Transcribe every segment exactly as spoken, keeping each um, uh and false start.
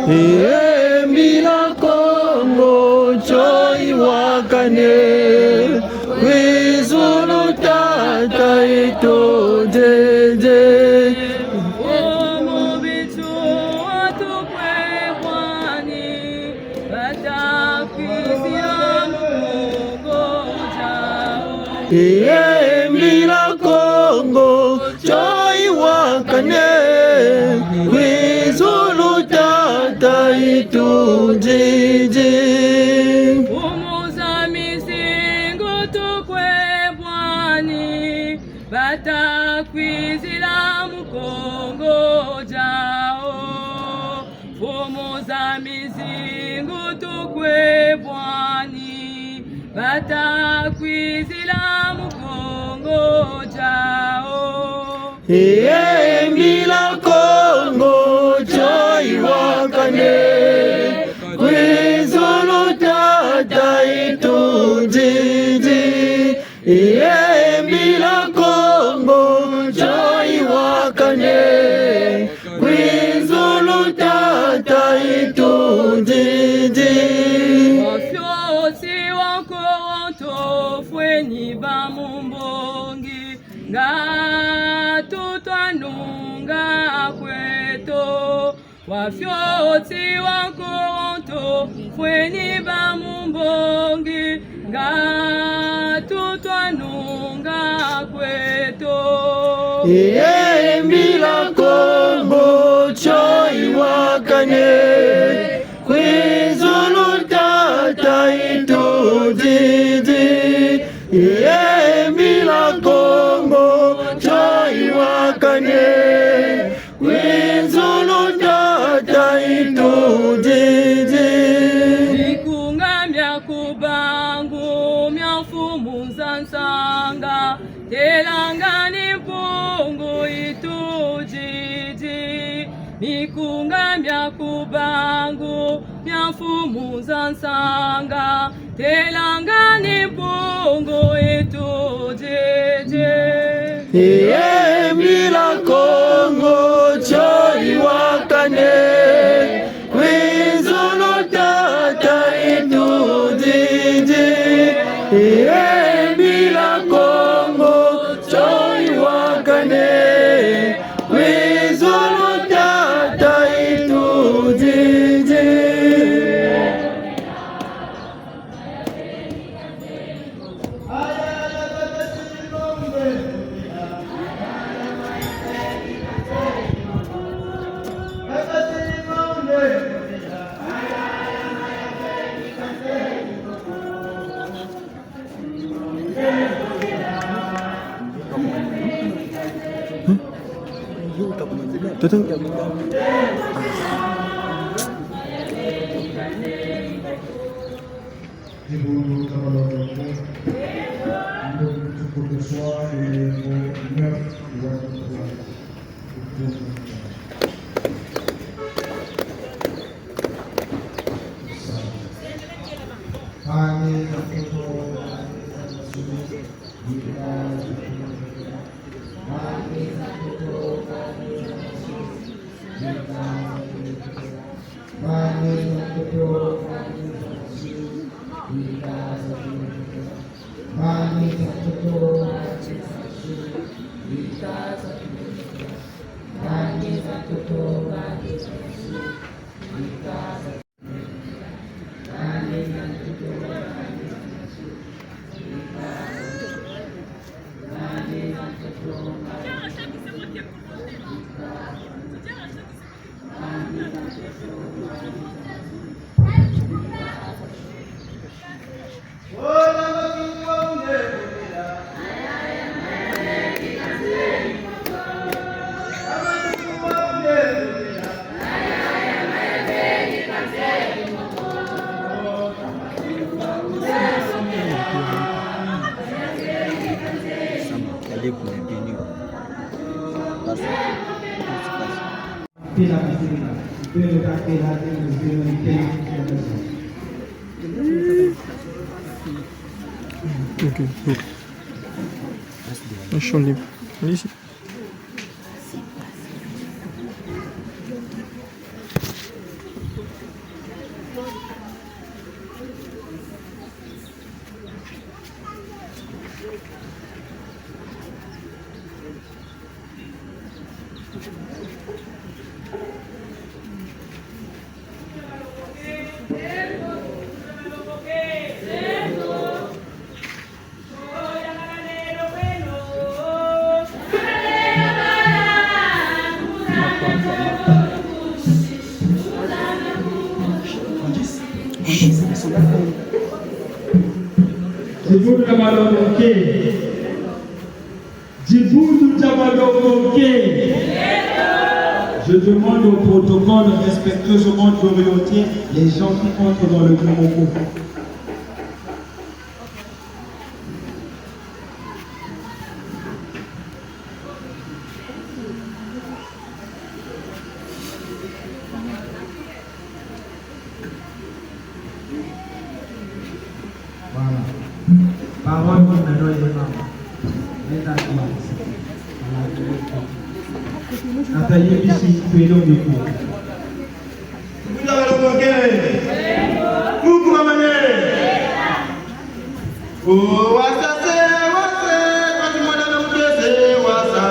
Ee, mbila Kongo, tioyi wakane, kwiza lutata eto, Nzonzi. Ee, mbila Kongo, tioyi wakane, kwiza lutata eto, Nzonzi. Mfumu za mizingu tukwe bwani, bata kwizila mu Kongo diawu. Mfumu za mizingu tukwe bwani, bata kwizila mu Kongo diawu. Ee, mbila Kongo, tioyi wakane, kwiza lutata eto, Nzonzi. Ee, mbila Kongo, tioyi wakane, kwiza lutata eto, Nzonzi. Wafioti wa Koronto, fweni ba mu mbongi, ngatu twanunga kweto. Wafioti wa Koronto, fweni ba mu mbongi, ngatu twanunga kweto. Ee, mbila Kongo, tioyi wakane, kwiza lutata eto, Nzonzi. Ee, mbila Kongo, tioyi wakane, kwiza lutata eto, Nzonzi. Mikunga mia ku bangu, mia mfumu za nsanga, telanga ni Mpungu eto, Nzonzi. Mikunga mia ku bangu, mia mfumu za nsanga, telanga ni Mpungu eto, Nzonzi. Ee, mbila Kongo, tioyi wakane, kwiza lutata eto, Nzonzi. Ee, mbila Kongo, tioyi wakane, kwiza lutata eto, Nzonzi. Ok, ok. Ils sont libres. Ici. Dibundu dia malongo nke. Dibundu dia malongo nke. Je demande au protocole respectueusement d'orienter les gens qui entrent dans le bureau. Voilà. Parole qu'on a donnée, maman. Meta kwa. Voilà. Ata yebisi twelo miko. Kuku mamane. Oh, wasa se, wase, kwa timwana na mutese, wasa.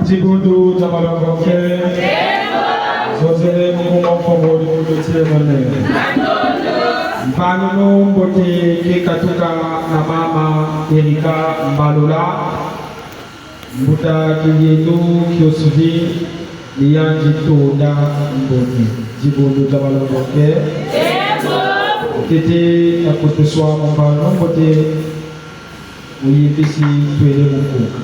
Dibundu dia balongoke. Zozele mukunga mpongo dibundu tiemene. Mpanunu mbote ke katuka na mama Erika Mbalula. Mbuta Kilietu Kiosvi, ni yandi tonda mbote. Dibundu dia balongoke. Ntete na kutuswa mu mpanunu mbote, muyibisi twele mukuka.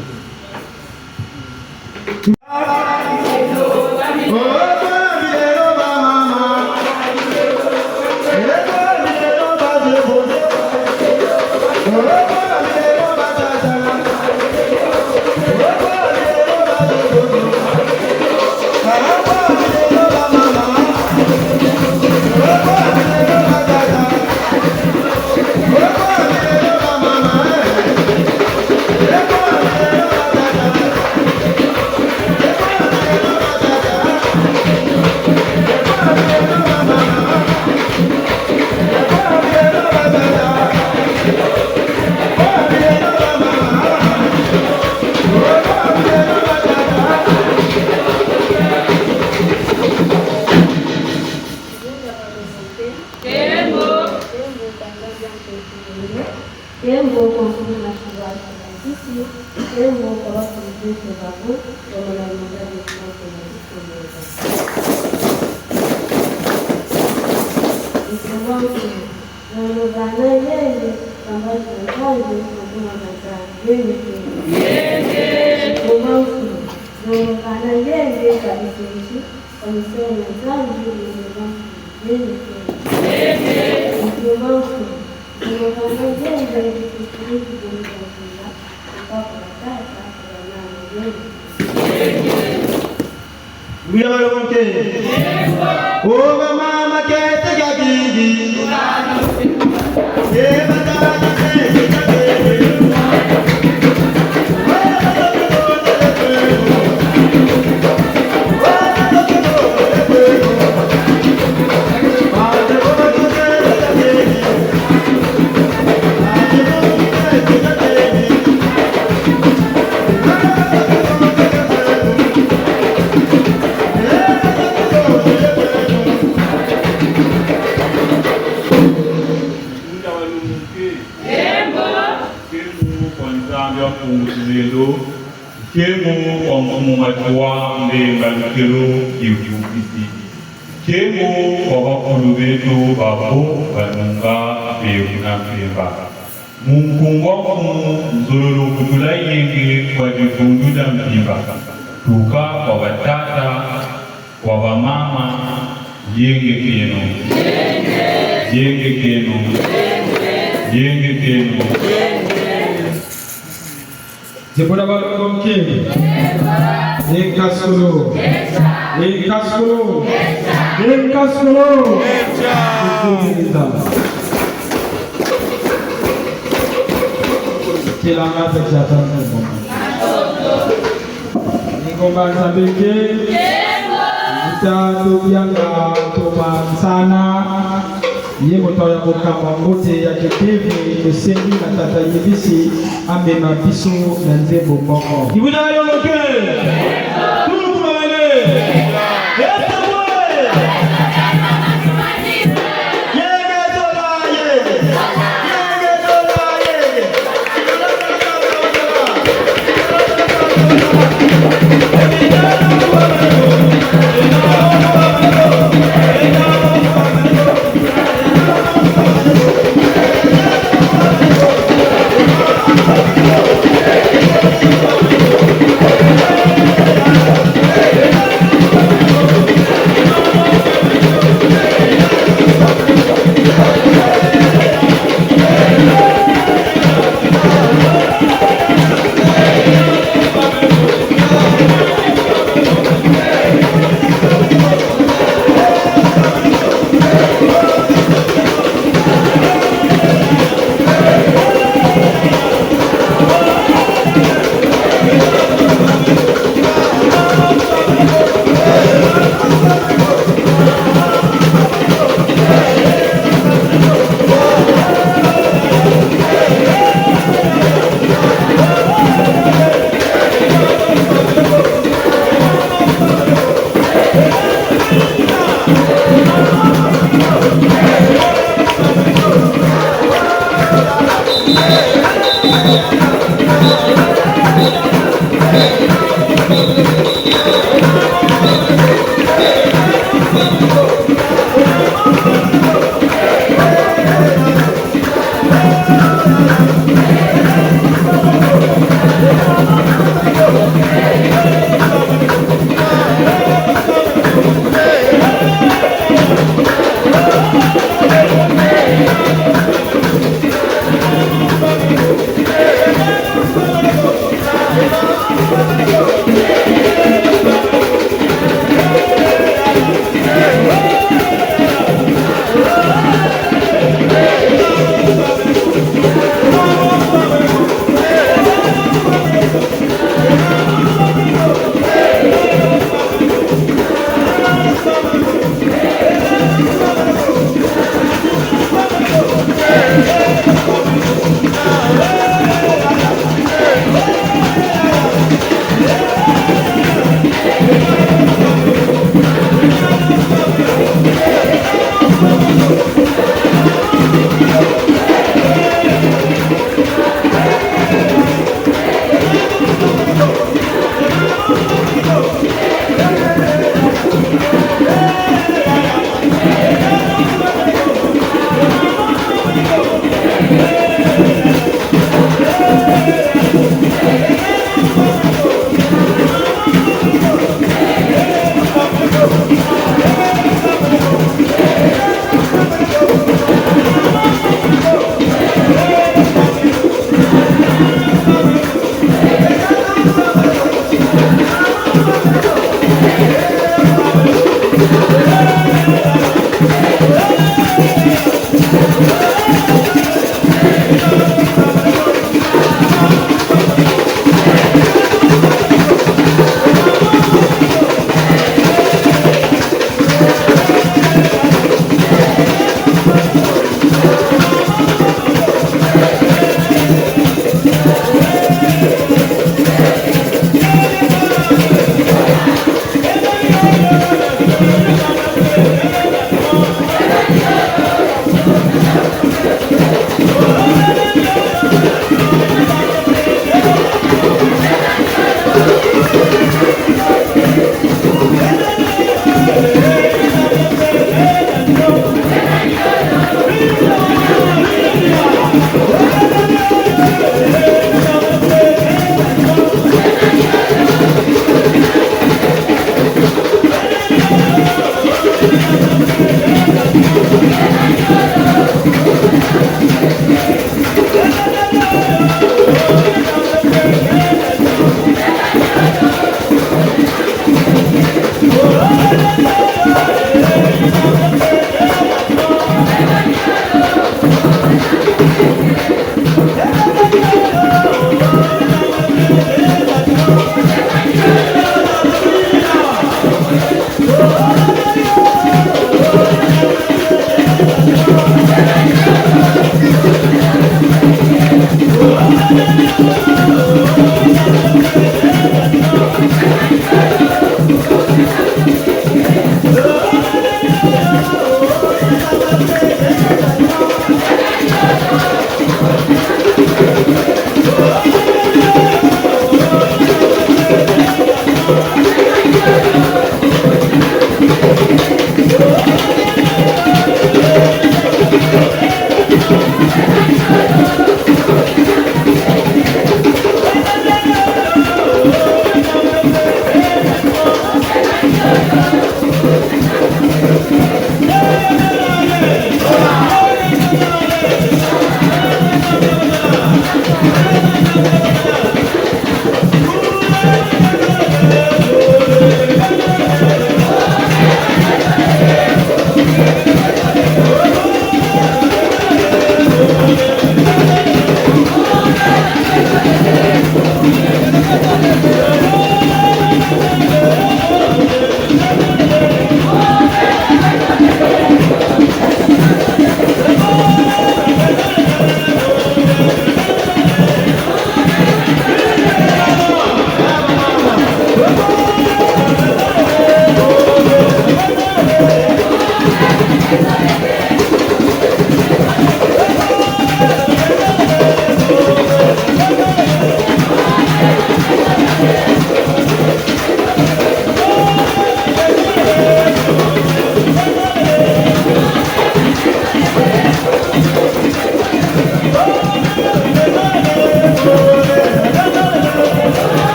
Nkembo kwa Mfumu Masiwa Sibakisi, nkembo kwa bakulu beto babu, bamona longa beto na kona bikomeza. Nkumbu a Mfumu, nono bana yenge, kamba za Nzambi, mabuna ma Nzambi, yenge kenge. Nkumbu a Mfumu, nono bana yenge, kabisonsi, Komisio ya Nzambi, yenge kenge. Nkumbu a Mfumu, Nguya balongoke. O bamama kete kiakiki. E batata kete kiakiki. Nkembo kwa Nzambi a Mpungu Tulendo, nkembo kwa Mfumu Matsoua Mbemba Lutelo Kivuokisi, nkembo kwa bakulu beto babo banunga mpe kuna mpemba. Mu nkumbu a Mfumu, nzololo kutula yenge kwa dibundu dia mvimba, tuka kwa batata, kwa bamama, yenge kieno. Yenge kieno. Yenge kieno. Dibundu dia balongoke. Nkasukulu. Nkasukulu. Nkasukulu. Tilanga te tiata mfumu. Ni ngomba Nzambi ke. Tata Bianga Ntoma Nsana. Ye moto ya kokamba mbote ya kimpeve, tosengi na tata yebisi amema biso na nzembo moko. Dibundu dia balongoke. Tulu kumamele. Esta boy. Yenge tola yenge. Yenge tola yenge.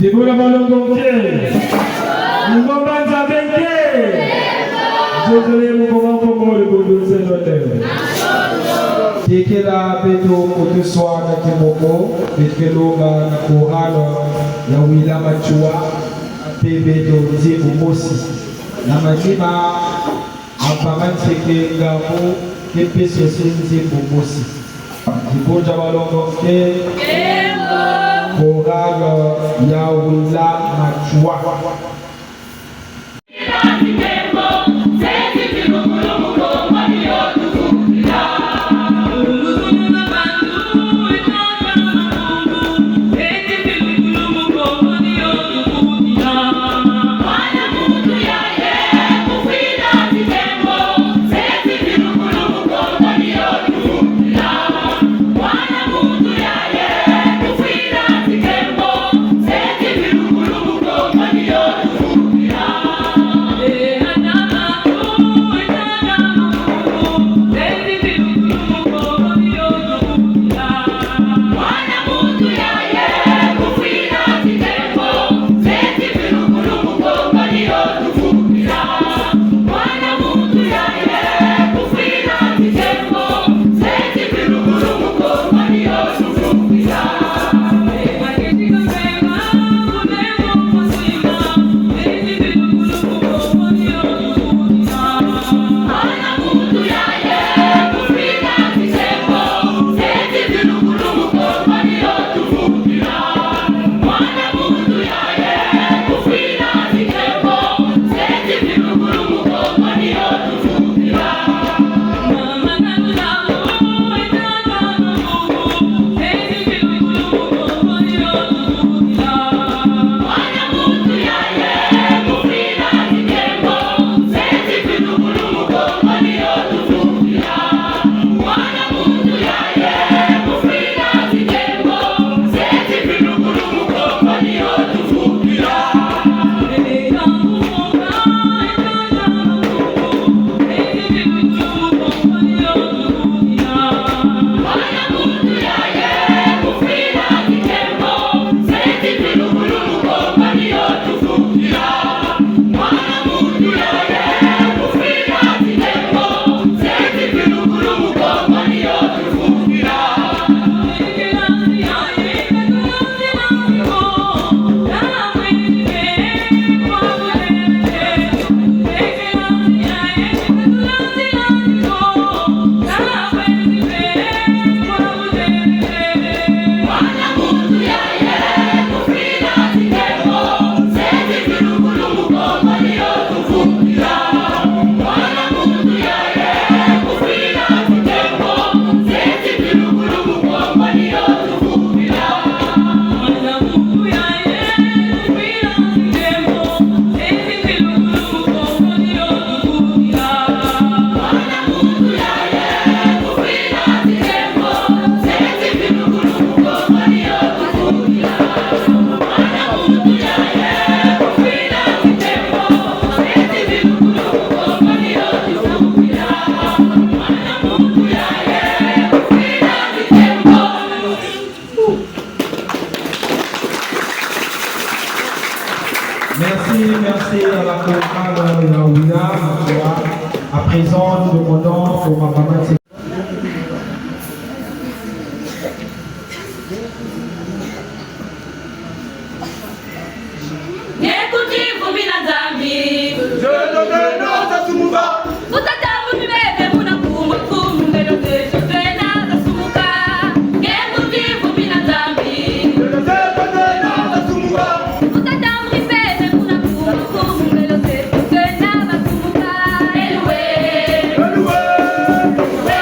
Dibula balongo nke. Ngomba Nzambe nke. Nzonzele mu Kongo, Kongo libundu nsendo tele. Tekela beto kutuswana kimoko, beto ke longa na chorale ya Wila Matsoua, mpe beto nzembo mosi. Na manima, Mama Manseke Ngambu ke pesa biso nzembo mosi. Dibunza balongo nke. Chorale ya Wila Matsoua. Merci, merci à la chorale ya Wila Matsoua. À présent, nous demandons au Mama Manseke. Nge kuti vumbi na Nzambi. Zeno, zeno, za sumuka. Utata mu mibebe muna kumbu kumbu mbelo zeto zena za sumuka. Nge kuti vumbi na Nzambi. Zeno, zeno, za sumuka. Utata mu mibebe muna kumbu kumbu mbelo zeto zena za sumuka. Eluwe. Eluwe.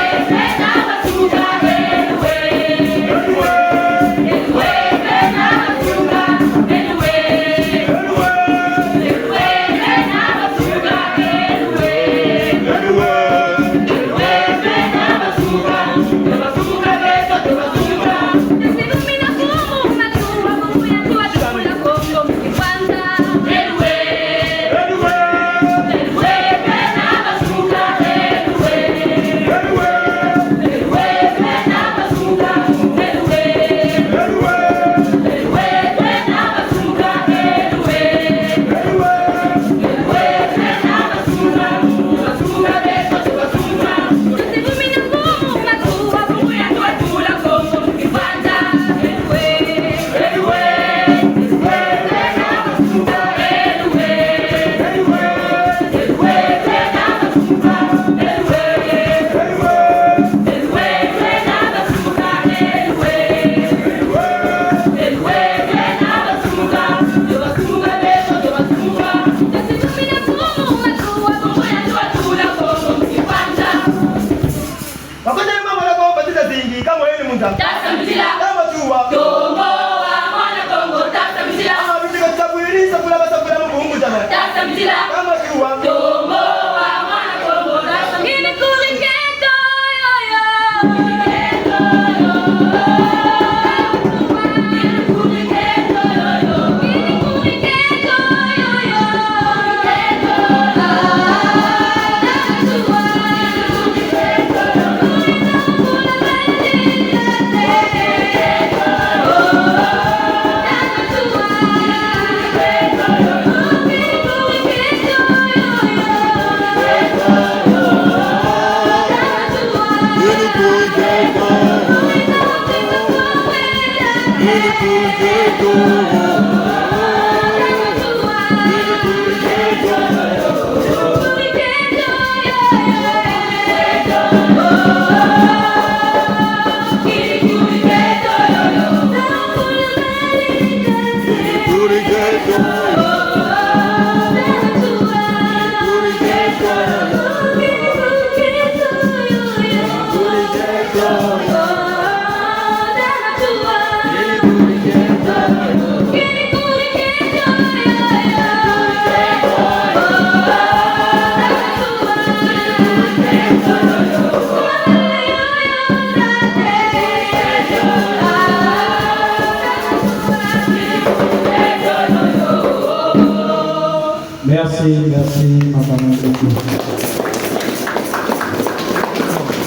Merci, merci, Mama Mandeko.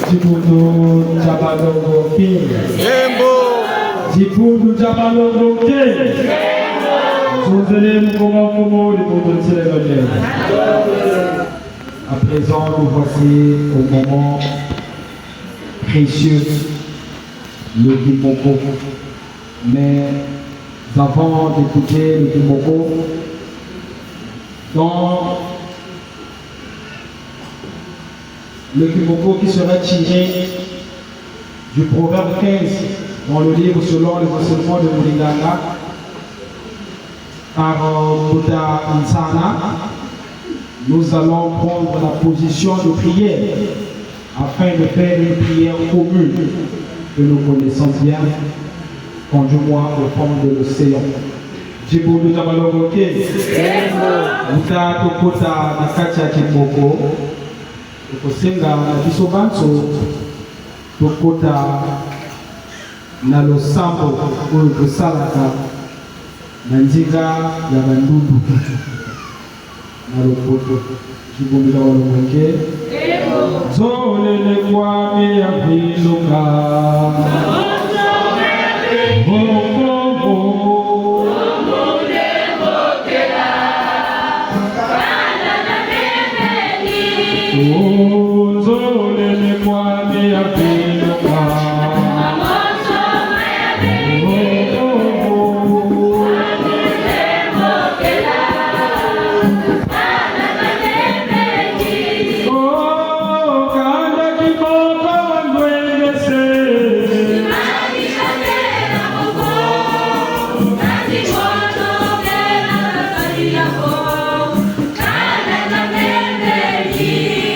Dibundu dia balongo ke. Nkembo. Dibundu dia balongo ke. Zonzele mu koma nkumbu, dibundu nsilelo ke. À présent, nous voici au moment précieux, le kimoko. Mais avant d'écouter le kimoko, dans le kimoko qui sera tiré du proverbe quinze dans le livre selon les enseignements de Mulinganga, par, euh, Mbuta Nsana, nous allons prendre la position de prière afin de faire une prière commune que nous connaissons bien, conduis-moi au fond de l'océan. Dibundu dia balongo ke. Nkembo. Wuta tokota na kati ya kimoko, tokosenga na biso banso tokota na losambo oyo tosalaka na ndinga ya bandundu na lopoto. Dibundu dia balongo ke. Nzolele kwame ya mvilunga. Bongo.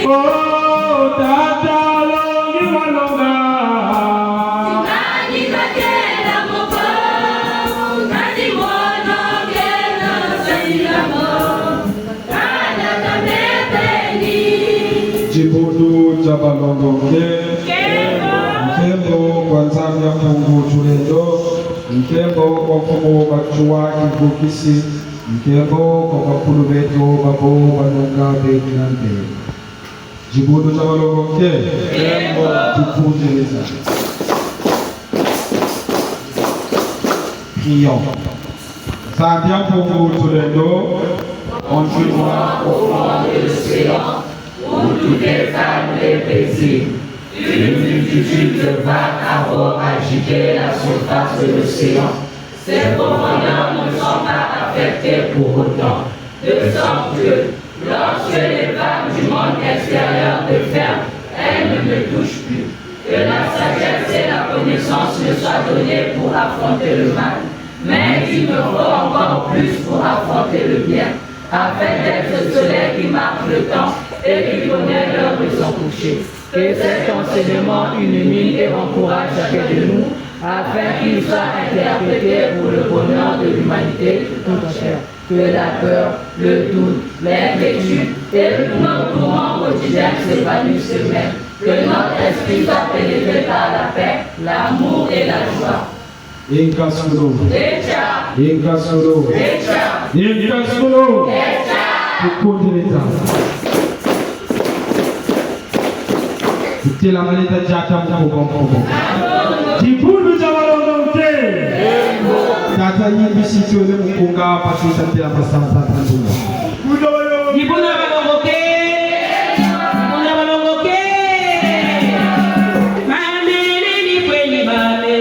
Oh, tata longi malonga. Dibundu dia balongo ke. Nkembo kwa Nzambi ya Mpungu Tulendo. Nkembo kwa Mfumu Matsoua Kivukisi. Nkembo kwa bakulu beto babo balonga bena mbe. Dibundu dia balongo ke. Nkembo. Tukundeleza. Prions. Nzambi ya Mpungu Tulendo, conduis-moi au fond de l'océan, où tout est calme et paisible. Une multitude de vagues auront agité la surface de l'océan. Ces profondeurs ne sont pas affectées pour autant, de sorte que, lorsque les vagues du monde extérieur déferlent, elles ne me touchent plus. Que la sagesse et la connaissance me soient données pour affronter le mal, mais il me faut encore plus pour affronter le bien, afin d'être celui qui marque le temps et qui connaît l'heure de son coucher. Que cet enseignement illumine et encourage chacun de nous, afin qu'il soit interprété pour le bonheur de l'humanité tout entière. Que la peur, le doute, l'inquiétude et tous nos tourments quotidiens s'évanouissent eux-mêmes. Que notre esprit soit pénétré par la paix, l'amour et la joie. Inka solo. Echa. Inka solo. Echa. Inka solo. Echa. Tukundeleza. Tutelama leta diata mu koba nkobo. Dibundu dia balongo ke. Tata yimbisi twele mukunga, pasi tatela masanza tandula. Dibundu dia balongo ke. Dibundu dia balongo ke. Mamele ni kweni mame.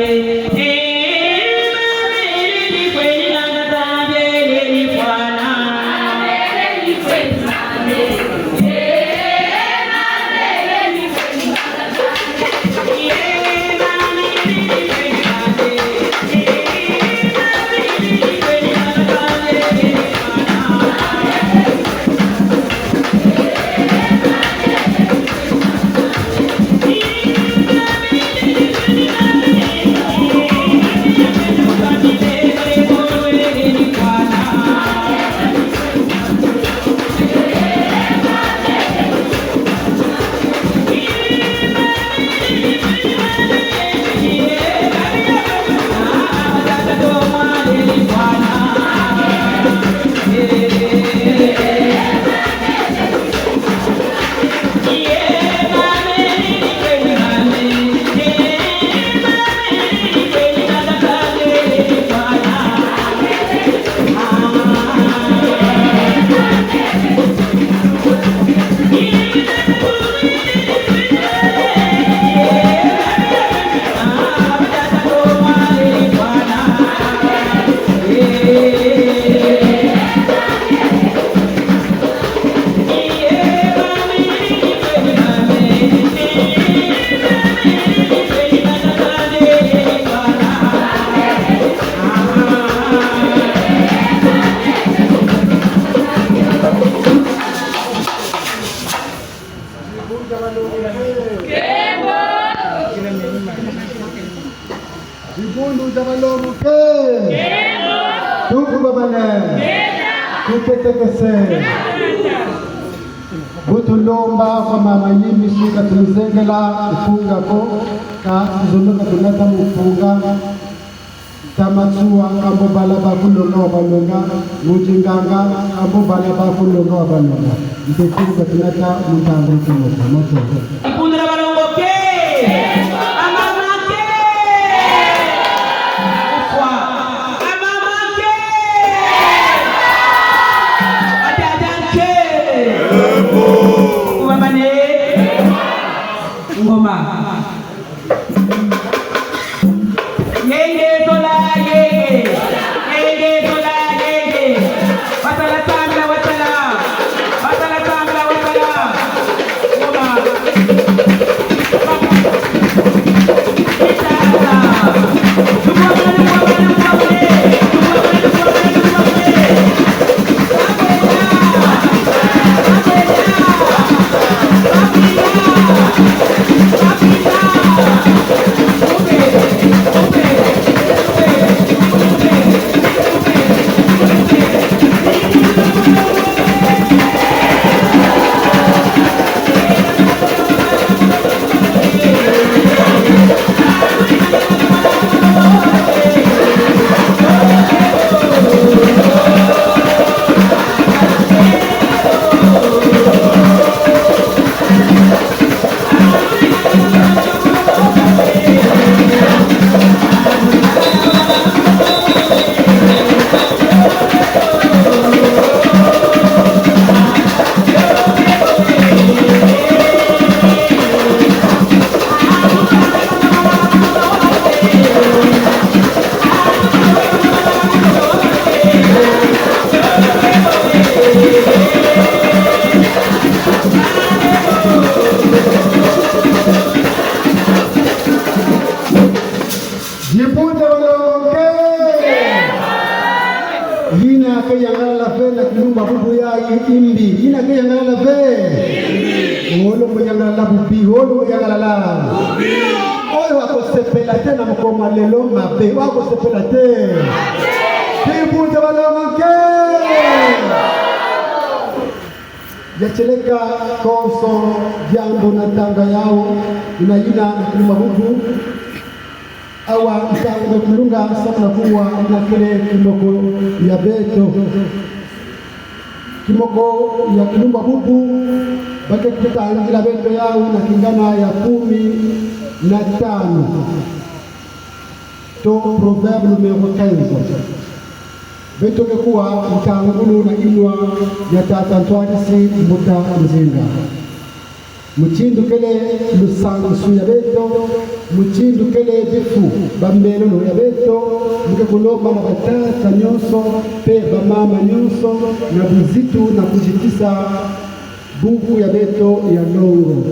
Tutetekese. Bu tulomba kwa mama Yimisi ka tumuzengela mfunga ko, ka tuzolo ka tunata mu mfunga. Nta Matsoua, nkambo bala ba kulonga wa balonga, ngudi nganga, nkambo bala ba kulonga wa balonga. Ntete ka tunata mu ntangu yi kumoto, moto. Kundula balongo ke! Amama ke! Kufwa. Amama ke! Atata ke! Kubamane! Ngoma. Yenge, zola, yenge. Yenge, zola, yenge. Wasala, sambila, wasala. Wasala, sambila, wasala. Ngoma. Dibundu dia balongo ke! Yina ke yangalala ve na kilumbu bubu yayi imbi. Yina ke yangalala ve. Wolo mbo yangalala bubi, wolo mbo yangalala. Oyo akosepela te na mokolo mwa lelo mabe, oyo akosepela te. Dibundu dia balongo ke! Ya tieleka konso diambu na ntanga yawu, yina yina na kilumbu bubu. Awa ntangu kulunga samu na kuwa yina kele kimoko ya beto. Kimoko ya kilumbu bubu, ba ke kutangila beto yawu na kingana ya kumi na tanu. To Proverbe numéro quinze. Beto ke kuwa ntangulu na yinwa ya tata ntwadisi mbuta Nzinga. Mutindu kele lusansu ya beto, mutindu kele bifu, bambelolo ya beto, mu ke kulomba na batata nyonso, mpe bamama nyonso, na buzitu na kuzitisa buku ya beto ya longo.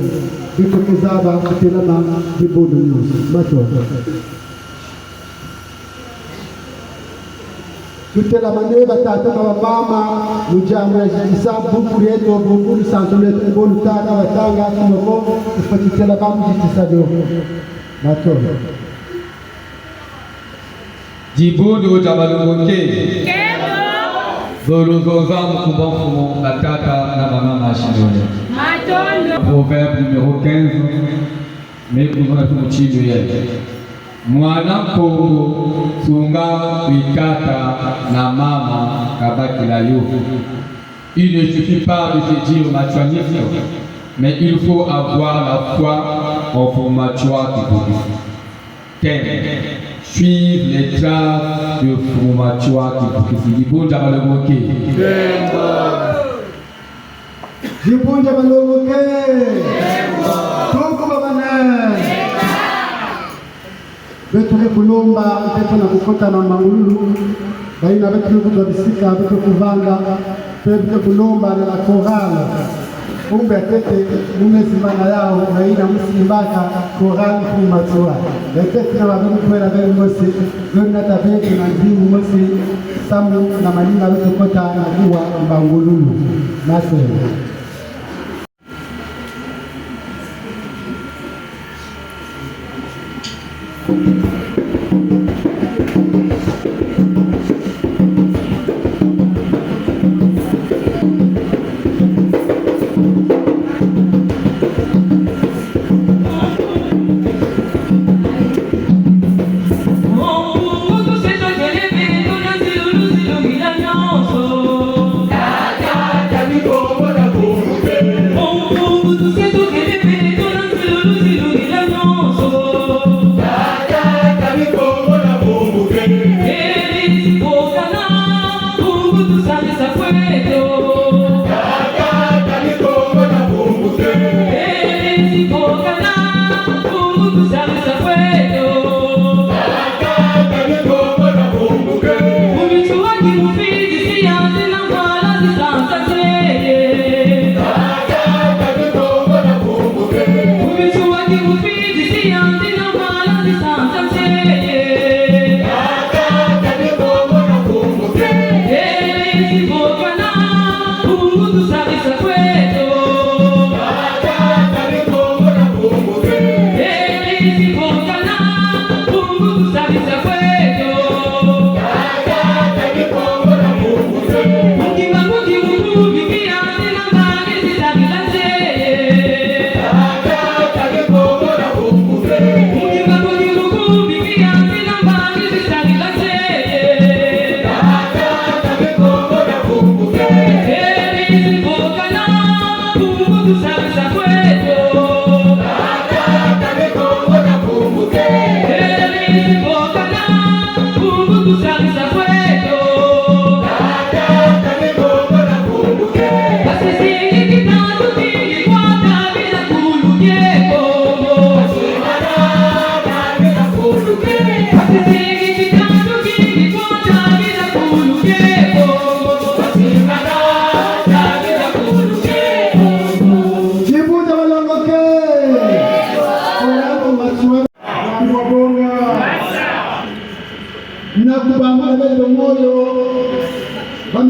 Beto ke zaba kutelama dibundu nyonso. Matondo. Tutelamane batata na bamama, mu diambu ya zitisa buku dieto, buku lusansu lweto, mbo lutata batanga kimoko, tufweti telama mu zitisa dio. Matondo. Dibundu dia balongo ke. Zolo zonza mu nkumbu a Mfumu, batata na bamama, shinole. Matondo. Proverbe numéro quinze, me kuzona tu mutindu yayi. Mwana Kongo, sunga kwe tata na mama kabakila yo. Il ne suffit pas de se dire Matsouaniste, mais il faut avoir la foi en Mfumu Matsoua Kibokisi. Thème : suivre les traces de Mfumu Matsoua Kibokisi. Dibundu dia balongo ke. Dibundu dia balongo ke. Tuku babane. Beto ke kulomba, beto na kukota na mangululu. Bayina beto ke kuzwa bisika, beto kuvanda. Beto ke kulomba na la chorale. Umbe tete, mu mezi mana yawu, bayina musimbaka chorale Mfumu Matsoua. Beto na babe mukwela beri mosi, beri nata beto na nzimbu mosi, samu na manima beto kota na kuwa mangululu. Matondo.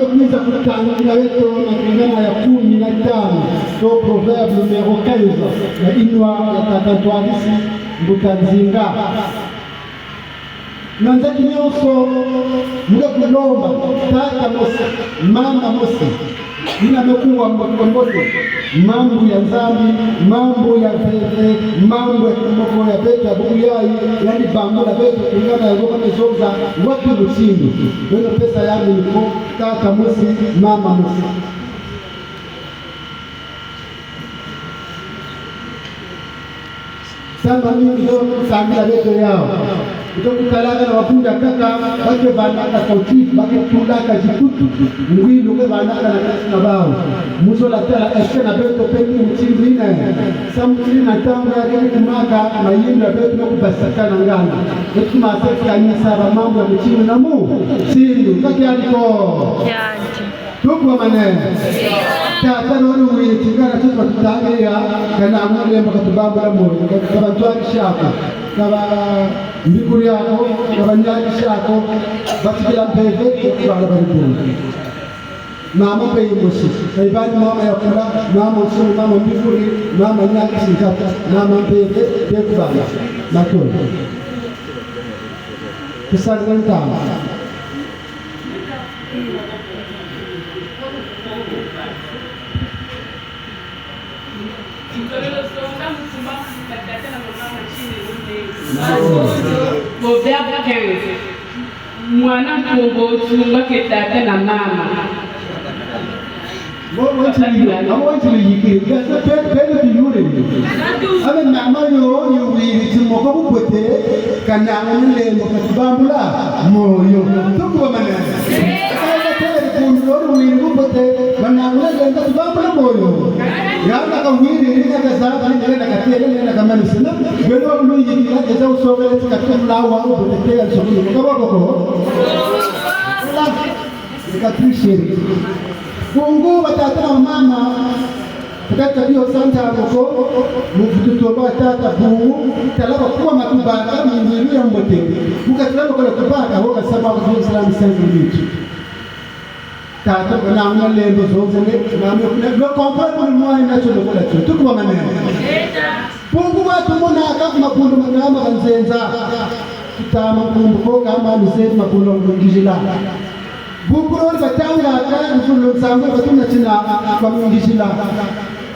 Kwiza kutangila beto na kingana ya kumi na tanu, to Proverbe numéro quinze, ya yinwa ya tata Ntwadisi Mbuta Nzinga. Na nzaki nyonso, mu ke kulomba tata mosi, mama mosi, yina me kuwa mbote mbote mambu ya Nzambi, mambu ya mpeve, mambu ya kimoko ya beto ya bubu yayi, yandi bambula beto, kingana ya ngoma me zonza, wapi mutindu? Beno pesa yandi micro, tata mosi, mama mosi. Tata mingi zo sambila beto yawu. Beto kutalaka na babundi ya nkaka, ba ke vandaka cautif, ba ke tulaka zikutu, ngwilu ke vandaka na kati na bawu. Mu zola tala, est-ce que na beto pe ni mutindu yina? Samu ti na ntangu ya ke kumaka, mayindu ya beto me kubasika na ngana. Beto kuma se kanisa ba mambu ya mutindu na mutindu. Ka kiadi ko? Kiadi. Tuku wa manene. Tata, noni wiri tingana tutu batutangirila, kana muna lembo katubambula moyo, ka, ka bantwari shako, ka bambikuri ako, ka banyaki shako, batikila mpeve, bala bali bungu. Mama mpe yimosi, kayibani mama ya kula, mama nsoni, mama mbikuri, mama nyaki sinkata, mama mpeve, mpe kubala. Matondo. Tusali ntama. Proverbe quinze. Mwana nkombo, tunga ke tata na mama. Mo, mo ntili yo, mo, mo ntili yikiri. Nga se pe, pe le biyure. Abe mama yo, yo wiri timoko bubote, kana muna lembo katubambula moyo. Tuku wa manene. Aka tele kundu yo wiri bubote, kana muna lembo katubambula moyo. Yana kawiri, yana kazabi, yana katele, yana kamanisi. Na, beno wa mulu yikiri, eza usokele, tikatuku mulawa, bubote, ya nsokulu. Kaboko ko. Ni ka tricherie. Bungu batata na bamama, peut-être bio santa moko, mu vutu tuomba batata bungu, tala bakuwa matubaka, mingilu ya mbote. Mu katila moko la tubaka, ho kasaba ku Islam cinq minutes. Tata, kana muna lembo zonzele, mama, le contraire pour moi, il n'a pas de relation. Tuku wa manene. Bungu bwa tumonaka ku mabundu makama banzenza. Tutama nkumbu ko kama mizebi makulu ngizila. Buku lo batangaka, nzulu nsangu batunatina kwa ngizila.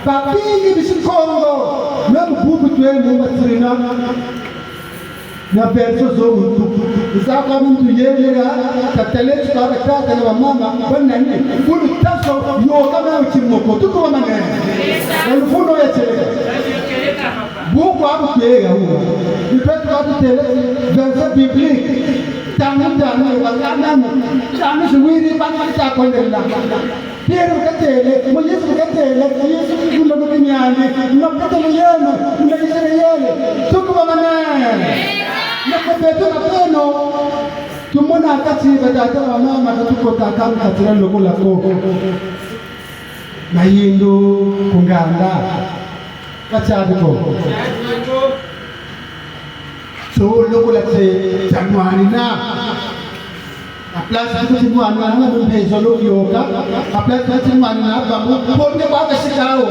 Babingi bisi Kongo, na bubu twe mu batirina. Na version zo muntu. Nzaka muntu yelera, tatale tuka batata na bamama, banani, kulu taso, yoka na timoko, tuku wa manene. Na lufuno ya tieleka. Buku abu twe ya huwa. Ni pe tuka tutele, verset biblique. Tanu, tanu, bakana, tanu ziwiri, bakana ta kondela. Pierre bu katele, Moïse bu katele, Yesu kukunda mu kimiani, na katele yenu, na Israele. Tuku wa manene. Na kwa beto na beno, tumona kati batata bamama katukota kami katila lokola ko. Mayindu ku nganda. Katiari ko. So lokola te tanwanina. A place ti tinwanina na mpezo lo yoka. A place ti tinwanina ba mu ponde ba kasikawo.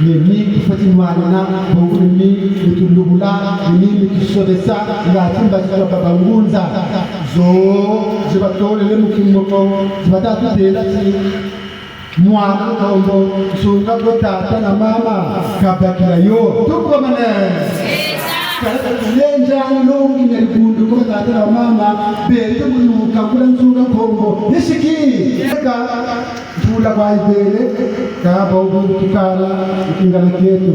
Ni mi ki fweti nwanina, bongo ni mi mi tulubula, ni mi mi tusobesa, nga timba ti baba ngunza. Zo, zi batolele mu kimoko, zi bata tutela ti. Mwana nkombo, nsunga ko tata na mama, kabakila yo. Tuku wa manene. Kala ka tulenza nlongi na dibundu ko tata na mama, beto munu kakula nsunga nkombo. Nisiki. Ka mpula kwa yibele, ka bawu bu tukala, mu kingana kieto.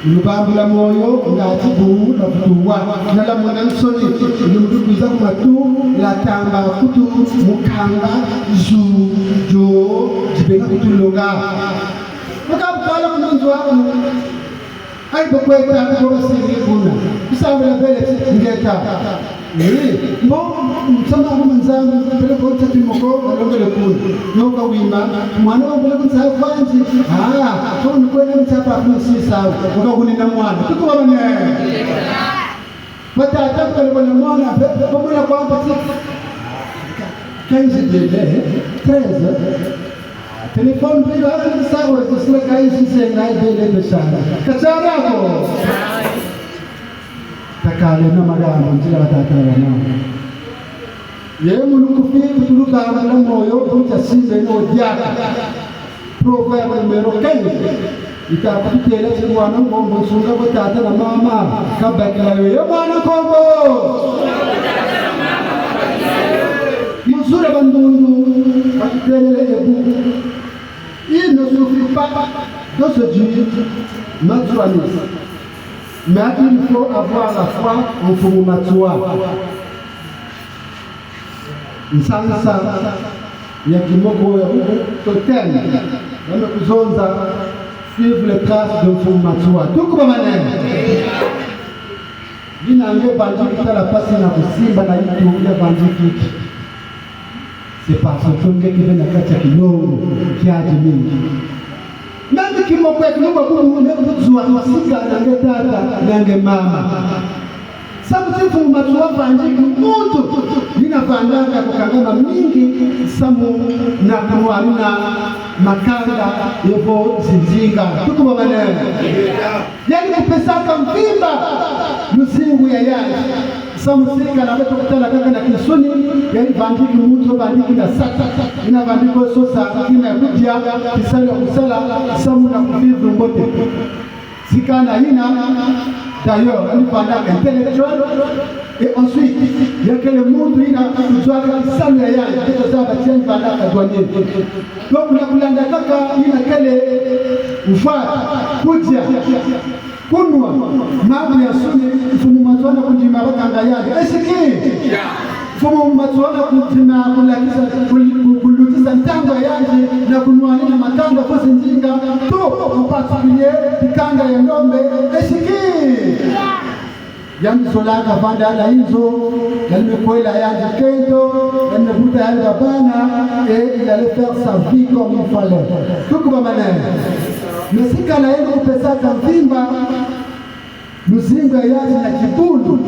Lubambula moyo, ngati bu na butuwa, na la mona nsoni, lumbu kwiza ku matu, la tamba kutu, mu kamba, zu, zo, zibena kutu longa. Maka bukala ku nzo aku, ayi bakweta, ko basiri kuna, kusambila bele ti, ngeta. Eh, mbo, nsama ku manzangu, pele ko ntati moko, balongele kuna. Nyoka wima, mwana wa mbele kunsa kwanzi. Ah, ko ni kwena mtapa kunsi sawa. Waka kunina mwana. Tuku wa manene. Batata kwa kwa mwana, pe, pe, kwa mwana kwa mpati. Quinze bebés, treize. Téléphone privé, sa enregistré quinze, c'est là, bébé de charge. Katiari ako. Takale na magambo, nzila batata bana. Ye munu kufi, kutulu bangula moyo, kutia simbe no diaka. Proverbe numéro quinze. Yita kututêla ti mwana nkombo, nsunga kwa tata na mama kabakila yo. Ye mwana nkombo! Muzula bandundu, bakutêlele ebu. Il ne suffit pas de séduire Matsouaniste, mais il faut avoir la foi en Mfumu Matsoua. Nsansa ya kimoko ya bubu, totem, ya me kuzonza, suivre les traces de Mfumu Matsoua. Tuku ba manene. Yina nge bandi kutala mpasi na kusimba na yitu ya bandi kiki. C'est parce que nge kebe na kati ya kilongo kiadi mingi. Nani kimoko ya kilongo bubu ne kuzwa musika na nge tata, na nge mama. Samu ti Mfumu Matsoua vandiki muntu yina vandaka kukangama mingi samu na kunwanina makanda evo zinzinga. Tuku ba manene. Yandi kupesaka mvimba luzingu ya yandi. Samu sika na beto kutala kaka na kinsuni, yandi vandiki muntu, vandiki na sata. Yina vandiki sosa, kima ya kudia, kisalu ya kusala, samu na kuvivre mbote. Sika na yina, d'ailleurs, yandi vandaka intellectuel, et ensuite, ya kele muntu yina kuzwaka kisalu ya yandi, beto zaba ti yandi vandaka douanier. Donc, na kulanda kaka yina kele mfwata, kudia, kunwa, mambu ya nsuni, Mfumu Matsoua na kundima bakanga yandi. Est-ce que Mfumu Matsoua na kundima kulakisa, kul-, kul-, kulutisa ntangu ya yandi na kunwanina makanda fo zinzinga, tout en particulier, dikanda ya ndombe, est-ce que yandi zolaka vanda na inzo, yandi me kwela yandi kento, yandi me buta yandi babana, et il allait faire sa vie comme il fallait. Tuku ba manene. Mais sika na yandi kupesaka mvimba, luzingu ya yandi na kibundu,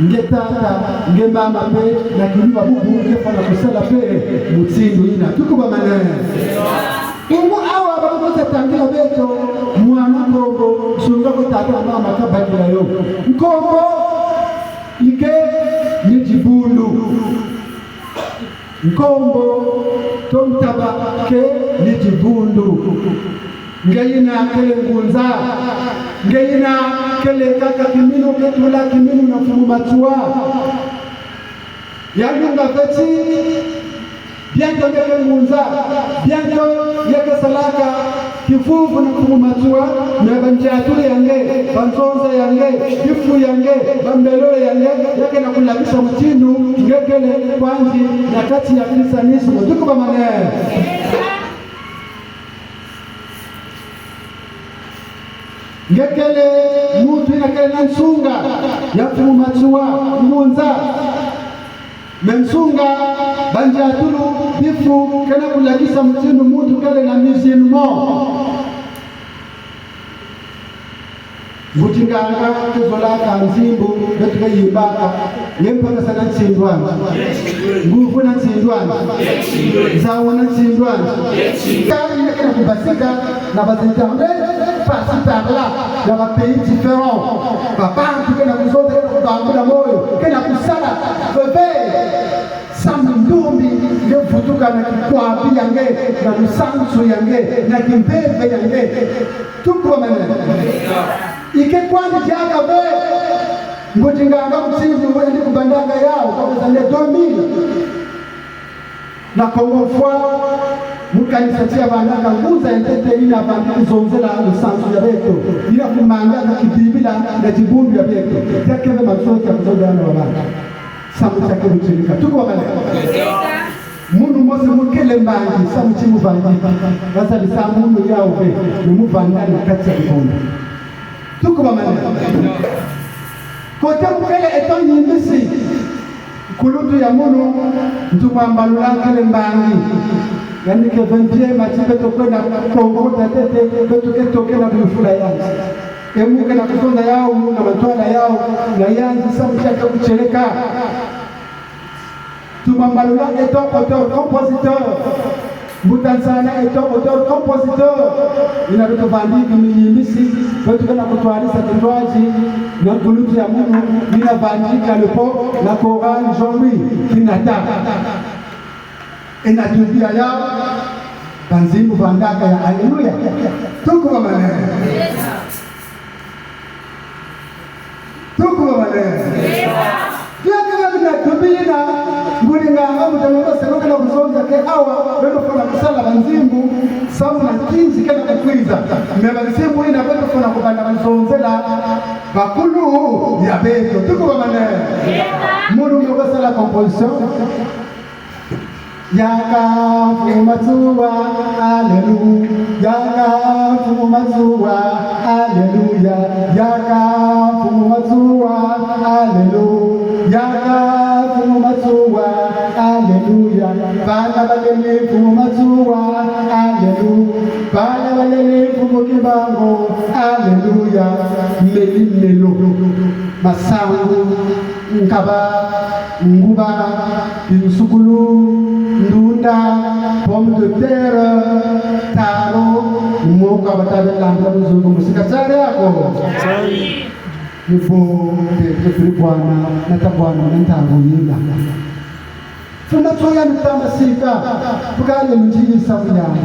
nge tata, nge mama mpe, na kiluba bubu, nge fwana kusala mpe mutindu yina. Tuku ba manene. Bungu awa bakosa tangila beto, mwana nkombo, nsunga kwa tata na mama kabakila yo. Nkombo, yike ni dibundu. Nkombo, to ntaba ke ni dibundu. Nge yina kele ngunza. Nge yina kele kaka kiminu, ke tula kiminu na Mfumu Matsoua. Yalunga ve ti, bien que nge ke ngunza, bien que nge ke salaka kivuvu na Mfumu Matsoua, mais bandiatulu ya nge, banzonza ya nge, bifu ya nge, bambelole ya nge, ya ke na kulakisa mutindu nge kele kwandi na kati ya christianisme. Tuku ba manene. Nge kele muntu yina kele na nsunga ya Mfumu Matsoua, ngunza. Mais nsunga, bandiatulu, bifu, ke na kulakisa mutindu muntu kele na musulman. Mbuti nganga ke zolaka nzimbu, beto ke yimbaka, ye mpakasa na nsindu andi. Nguvu na nsindu andi. Nzau na nsindu andi. Kani na kena kubasika na ba internet, par-ci par-là, na ba pays différents. Babantu ke na kuzonza, ke na kubangula moyo, ke na kusala, bebe. Samu ndombi nge vutuka na kikwabi ya nge, na lusansu ya nge, na kimpeve ya nge. Tuku ba manene. Yike kwandi diaka ve, mbuti nganga mutindu wendi kubandaka yawu, kwa les années deux mille. Na Kongo Foi, mu kanisa tia bandaka ngunza ya ntete yina bandi kuzonzela lusansu ya beto, yina kumanga na kibibila na dibundu ya beto. Diaka ve mansonso ya kuzonzela na babana. Samu tia ke butieleka. Tuku ba manene. Munu mosi mu kele mbangi, samu ti muvandi. Basa bisa munu yawu ve, ni muvanda na kati ya dibundu. Tuku ba manene. Kote mu kele eto nyimbisi. Nkulutu ya munu, ntu kwa mbalula kele mbangi. Yandi ke ve mpiema ti beto kwenda Kongo ta ntete, beto ke toke na bifula yandi. E mu ke na kuzonza yawu, na mantwala yawu, na yandi samu tia ke butieleka. Tumambalula étant auteur-compositeur. Mbuta Nsana étant auteur-compositeur. Yina beto vandiki miyimbisi, beto kena kutwarisa tintwadi na nkulutu ya munu, yina vandika le po la chorale Jean-Louis Kinata. Yina tubi ya ya, banzimbu vandaka ya Alléluia. Tuku ba manene. Tuku ba manene. Yaka yaka na tubi yina, nguri nganga mutama ba sero kena kuzonza ke awa, beto fwana kusala banzimbu, samu na nkinzi kena kukwiza. Mais banzimbu yina beto fwana kubanda banzonzela, bakulu ya beto. Tuku ba manene. Munu me kusala composition. Yaka Mfumu Matsoua, Alléluia. Yaka Mfumu Matsoua, Alléluia. Yaka Mfumu Matsoua, Alléluia. Yaka Mfumu Matsoua, Alléluia. Bana balele Mfumu Matsoua, Alléluia. Bana balele Mfumu Kimbangu, Alléluia. Meli melo. Masangu, nkaba, nguba, binsukulu, ndunda, pomme de terre, taro, moko abatabela mbila muzungu musika tsari yako. Ni bo, te, te, turi bwana, na tabwana, na ntangu yina. Funa tsoya ntama sika, bukale mujini samu yami.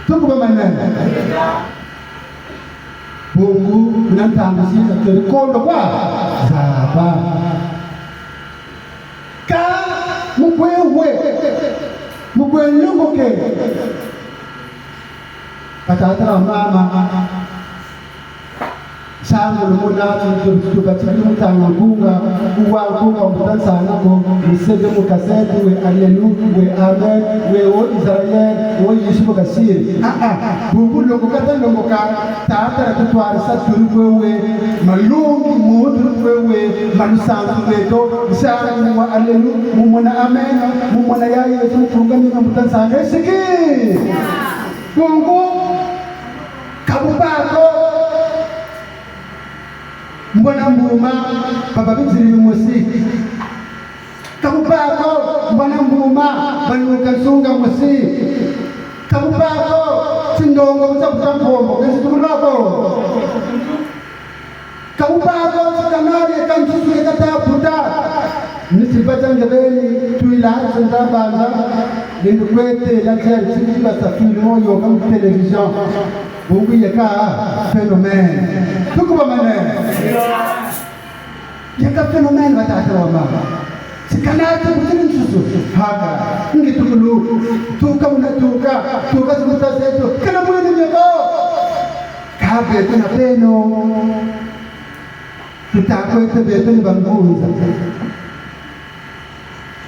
Tuku ba manene. Bungu, na ntangu sika tweri kondo kwa zaba. Ka mukwe we, mukwe nlongoke. Batata na mama. Nsangu lumona tu, tu, tubatikiri mu ntanga nkunga, kuwa nkunga wa mbuta nsana ko, musege mu kaseti, we Alléluia, we Amen, we o Israël, o Yesu mu kasiri. Ah, ah, bubu longoka ta longoka, tata na tutwarisa turi kwe we, malongi mu turi kwe we, ma lusansu lweto, nsangu wa Alléluia, mu mona Amen, mu mona ya Yesu, mu kurunga mina mbuta nsana, esiki. Bungu, ka bu ba ko, mbwana mbuma, baba bitiri bimosi. Ka bu ba ko, mbwana mbuma, banuka nsunga mosi. Ka bu ba ko, tindongo buta buta mpombo, kesi tukuloko. Ka bu ba ko, ti kanari ka nsusu ka ta buta. Ni ti bata nge beni, twila, tsinda banza, ni ndu kwete, la tiari, tindi basa filmo yo, ka mu télévision. Bungu yeka phénomène. Tuku ba manene. Yeka phénomène batata na bamama. Ti kana ti kutini nsusu. Haka. Ngi tukulu. Tuka muna tuka. Tuka ti muta zeto. Kana muna nyeko. Ka beto na beno. Tuta kwete beto ni bangunza.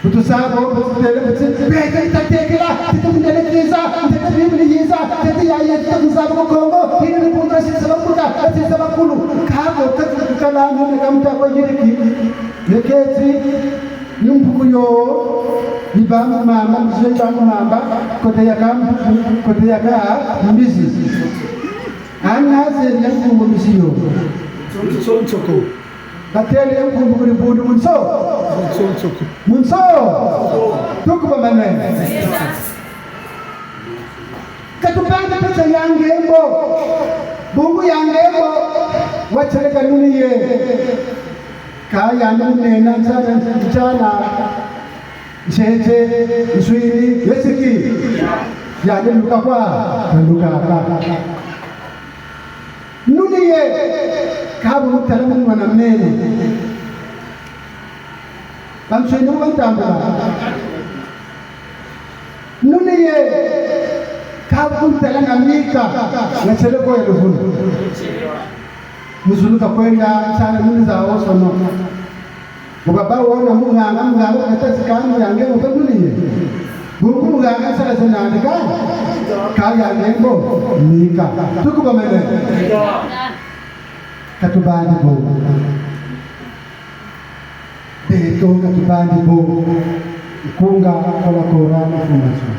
Bu tusabo, bu tutêle, bu ti, beto ita tekela, ti tumindele kiza, ntete Biblia yiza, ntete ya Yesu, ti tusabo ku Kongo, hina ni bunga si saba kuta, si saba kulu. Kabo, kati kukala, nune kamta kwa yiriki. Neketi, nyumbuku yo, ni ba mu mamba, mzee ba mu mamba, kote ya ka mbuku, kote ya ka mbizi. Ana se ni nkumbu mbizi yo. Nso-, nsoko. Batêle nkumbu kuri bundu mu nso. Mu nso, nsoko. Mu nso. Tuku ba manene. Ka tubanda pesa ya ngembo. Bungu ya ngembo. Watieleka nuni ye. Ka yandi munena ntiana, ntiana. Ntete, nswini, yesiki. Yandi luka kwa, luka ka. Nuni ye, ka bu mutala mu mwana mene. Banswini bu bantambula. Nuni ye, ka bu ntala na mika, na tiele ko ya luvunu. Mu zulu ka kwenda, ntiana nuni zawosono. Mu baba wona munganga, munganga kata ti kani ya ngembo pe nuni ye. Bungu munganga sala zena ni ka, ka ya ngembo, mika. Tuku ba manene. Ka tubandi bo. Beto ka tubandi bo. Nkunga kola kora information.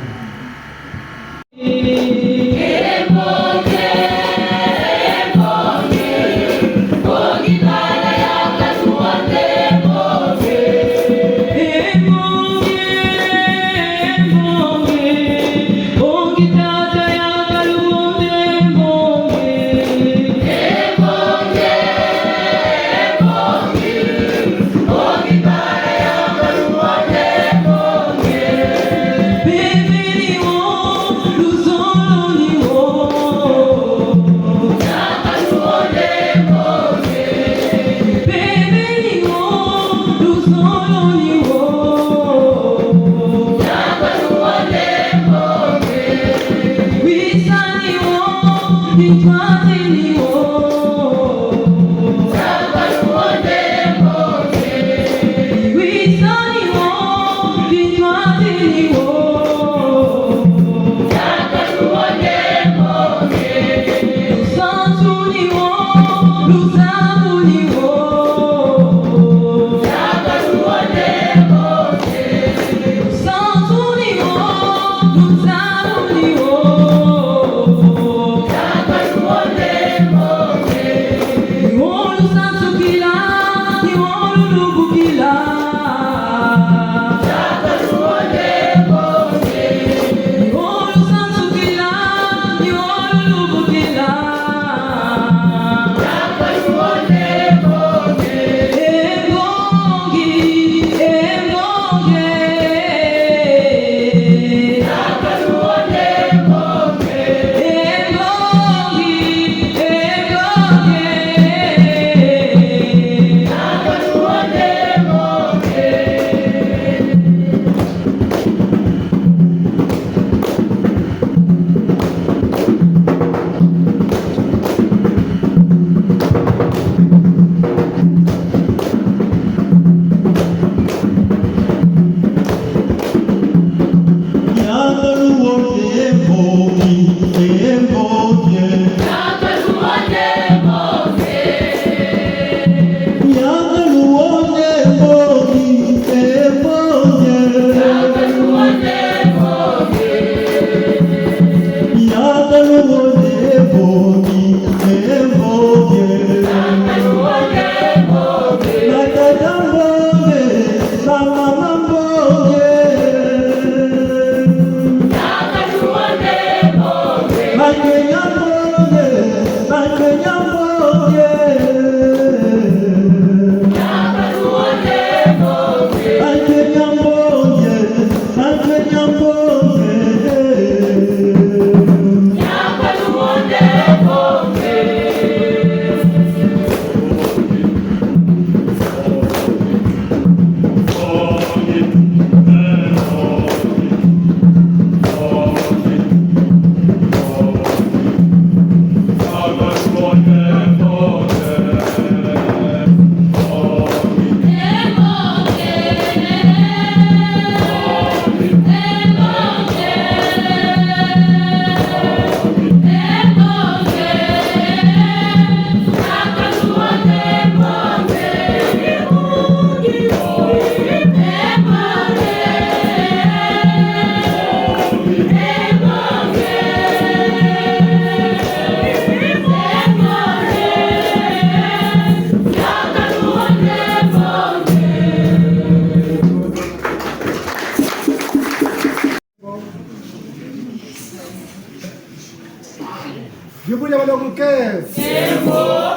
Dibu dia balongoke.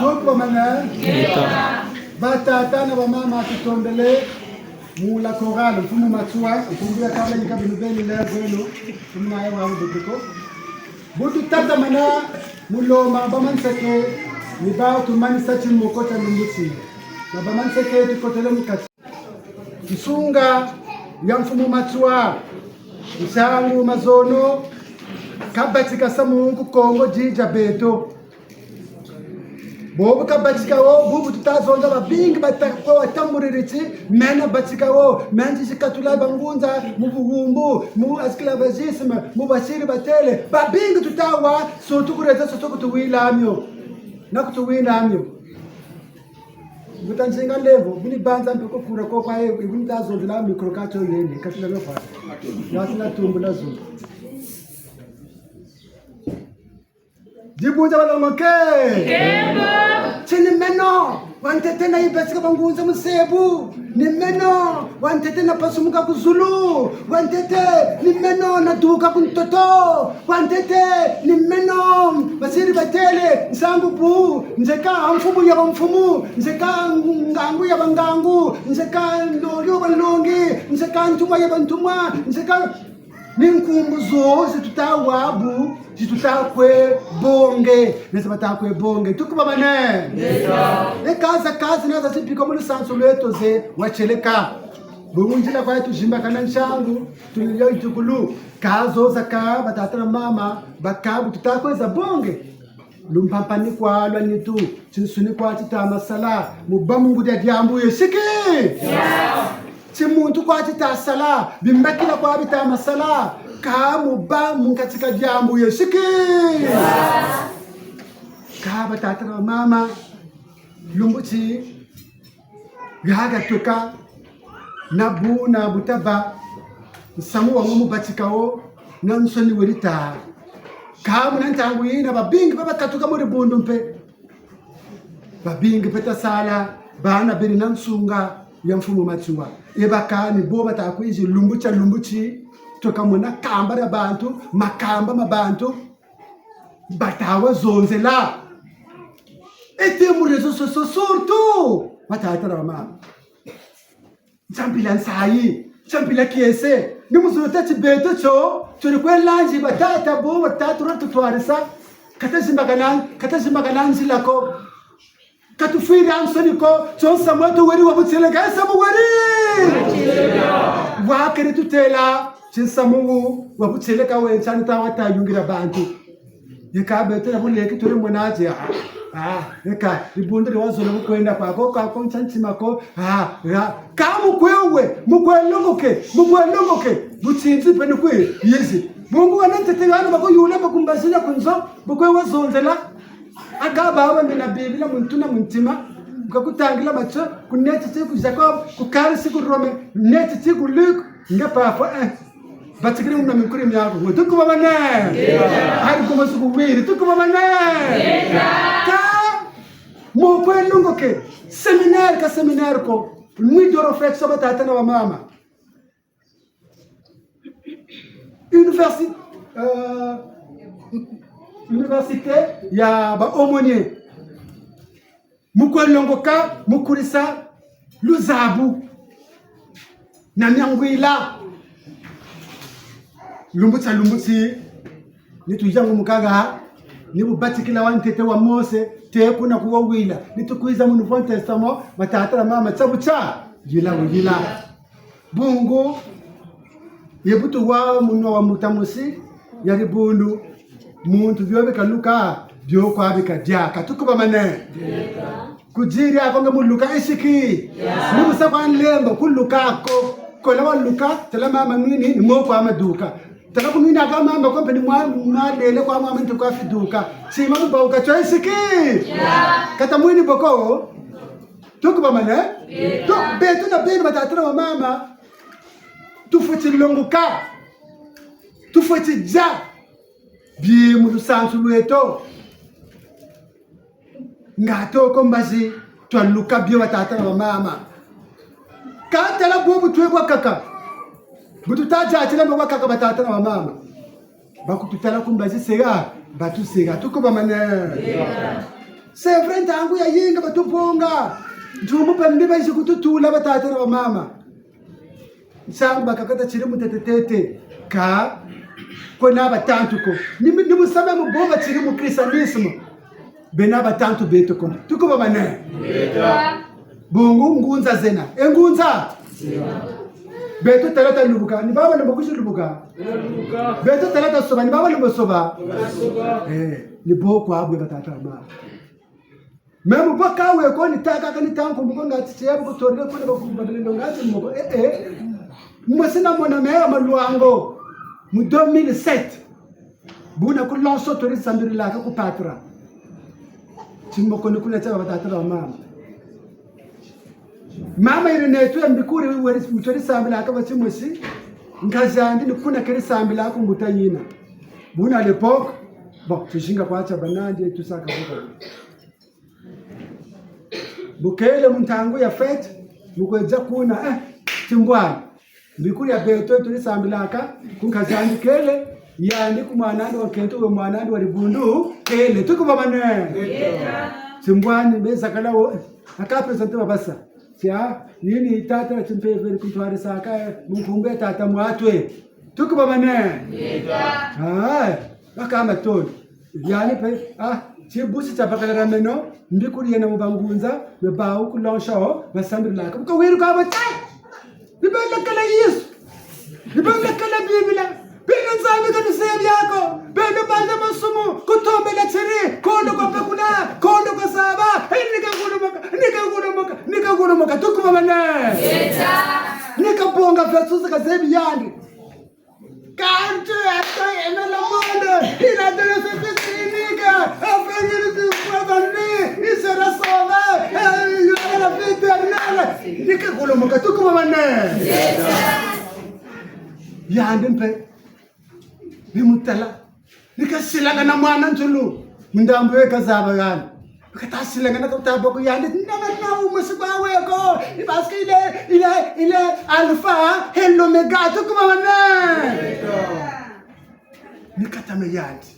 Tuku bamana. Batata na bamama, tutombele mu la chorale, Mfumu Matsoua, nkumbu ya kala yika binu beni le zeno, mfumu na ya wa udutiko. Bu tutatamana mu lomba bamanseke, ni ba tumanisa timoko tia lumbu ti. Na bamanseke tukotele mu kati. Nsunga ya Mfumu Matsoua, nsangu mazono, kabatika samu ku Kongo di dia beto. Bobu kabatika wo, bubu tuta zonza babingi bata-, kwa watambuliri ti, mena batika wo, mena ti zikatula bangunza, mu buwumbu, mu esclavagisme, mu basiri batele, babingi tuta wa, surtout ku réseaux sociaux kutuwila mio. Na kutuwila mio. Mbuta Nzinga Nlemvo, buni banza mpe ko kura ko kwa ye, buni ta zonzela micro ka tio yende, ka tio yende kwa. Ya sina tumbula zo. Dibu dia balongoke. Nkembo. Ti ni meno, wa ntete na yibasika bangunza mu sebu. Ni meno, wa ntete na pasumuka ku zulu. Wa ntete, ni meno na duka ku ntoto. Wa ntete, ni meno, basiri batele, nsangu bu, nzeka mfumu ya bamfumu, nzeka ngangu ya bangangu, nzeka nlongi wa balongi, nzeka ntumwa ya bantumwa, nzeka ni nkumbu zo zi tuta wa bu, zi tuta kwe bonge, ne zi bata kwe bonge. Tuku bamane. Eka za kazi na za zibika mu lusansu lweto ze watieleka. Bungu nzila kwa tuzimbakana nsangu, tuli yo yitukulu. Ka zo zaka, batata na mama, baka bu tuta kwe za bonge. Lumpampa ni kwa lwa nitu, tinsuni kwa tita ma sala, mu bâ mu ngudi ya diambu yesiki. Timuntu kwa tita sala, bimbakila kwa bita ma sala, ka mu bâ mu nkatika diambu yesiki. Ka batata na mama, lumbu ti ha katweka, na bu, na bu taba, nsamu wa mu batika wo, na nsoni weri ta. Ka muna ntangu yina, babingi ba bakatuka mu dibundu mpe. Babingi mpe ta sala, bana beri na nsunga ya Mfumu Matsoua. E baka ni bo bata kwizi lumbu tia lumbu ti, tweka mona kamba dia bantu, makamba ma bantu, bata wa zonzela. Ete mu réseaux sociaux surtout, batata na bamama. Ntia mpila nsayi, ntia mpila kiese, ni mu zulu ta ti beto tio, tio ni kwe lanzi batata bo, batata wa tutwarisa, ka ta zimbakana, ka ta zimbakana nzila ko. Ka tufwiri nsoni ko, tio nsamu weto weri wa butieleka, e nsamu weri! Wa keri tutêla, ti nsamu wu wa butieleka we ntia ni ta wa ta yungila bantu. Yeka beto na buleki tuli mona ti, ah, ah, yeka, dibundu di wazolo ku kwenda kwa ko, ka ko ntia ntima ko, ah, ah. Ka mu kwe we, mu kwe longoke, mu kwe longoke, butinzi mpe ni kwe yizi. Bungu wana ntete yana bakuyula bakumbazila ku nzo, bu kwe wazonzela. Aka baba mbe na Bibila mu ntu na mu ntima, bu kakutangila matso, ku neti ti ku Jacob, ku Kalisi, ku Rome, neti ti ku Luc, nge papa, eh. Batikiri muna minkuri miaku. Ngo tuku bamane. Hari kuma suku wiri. Tuku bamane. Ka mu kwe longoke. Séminaire ka séminaire ko. Nuit de réflexion batata na bamama. Universi-, euh, université ya ba aumônier. Mu kwe longoka, mu kurisa luzabu na miangwila. Lumbu tia lumbu ti, ni tuyangu mu kaka, ni bu batikila wa ntete wa Mose, te kuna ku wawila, ni tukwiza mu Nouveau Testament, batata na bamama, tia bu tia, yila wuyila. Bungu, ye bu tuwa munwa wa mbuta mosi, ya dibundu, muntu bio bika luka, bio kwa bika diaka, tukubamane. Ku diri ako nge mu luka esiki. Ni bu sa kwa nlembo, ku luka ko. Kola wa luka, tala mama nwini, ni mo kwa maduka. Tala ku nwini aka mama ko mpe ni mwa, mwa lele kwa mama ntu kwa fiduka. Tima mu bauka tio esiki. Kata mwini boko. Tukubamane? Tu, beto na beno batata na bamama. Tufweti longoka. Tufweti dia. Bie mu lusansu lweto. Nga toko mbazi, twaluka bio batata na bamama. Ka tala bo bu twe kwa kaka. Bu tuta diatila mbo kwa kaka batata na bamama. Ba kututala ku mbazi sega, batusega, tukubamane. C'est vrai, ntangu yayinga batubonga. Ntumbu mpe mbi bayizi kututula batata na bamama. Nsangu bakaka ta tiri mu tete tete. Ka, ko na batantu ko. Ni, ni musamu mu bo batiri mu christianisme. Bena batantu beto ko. Tukubamane. Bungu ngunza zena. E ngunza. Beto tala talubuka. Ni baba na bakuzi lubuka. Beto tala tasoba. Ni baba na basoba. Eh, ni bo kwa bwe batata mama. Même bo ka we ko ni taka ka ni tanku mbo nga ti tie bu kutondele kuna bakumba lendo nga ti moko. Eh, eh. Mwe sina mona me ya Maluango. Mu deux mille sept. Buna ku Lançon tweri sambirilaka ku Patra. Timoko ni kuna tia batata na bamama. Mama yiri neto ya Mbikuri weri, tweri sambilaka ba timosi. Nkazi andi ni kuna keri sambilaka ku mbuta yina. Buna à l'époque, bon, tuzinga kwa tia banandi, tusaka buka. Bu kele mu ntangu ya fête, mu kwe dia kuna, eh, timbwani. Mbikuri ya beto tweri sambilaka, ku nkazi andi kele, yandi ku mwana'andi wa nkento, we mwana'andi wa dibundu, kele, tukubamane. Timbwani, beza kala wo, aka présenter babasa. Tia, yini tata timpeve ku ntwarisaka, eh, mu nkumbu ya tata mwatwe. Tukubamane. Ah, baka matondo. Yandi mpe, ah, tibusi tia bakala meno, Mbikuri yena mu bangunza, me bawu ku Lançon, basambirilaka. Bu kawiruka bo, tai! Ni bele kala Yesu. Ni bele kala Bibila. Bele Nzambi ka ni zebi ako. Bele banza masumu, kutombela tiri, kondo kwa pekula, kondo kwa saba. Eh, ni ka gulumuka, ni ka gulumuka, ni ka gulumuka. Tukubamane. Ni ka bonga versus ka zebi yandi. Quand Dieu a tant aimé le monde, il a donné son Fils unique, afin que quiconque croit en lui, il sera sauvé, et il aura la vie éternelle. Ni ka gulumuka, tukubamane. Yandi mpe, ni mu tala. Ni kasilakana mwana ntulu. Mu ndambu ye kazaba yandi. Kata silakana kata bâ ku yandi. Ndanga na wumosi kwa we ko. Ni parce que il est, il est, il est alpha et l'oméga. Tukubamane. Ni kata me yandi.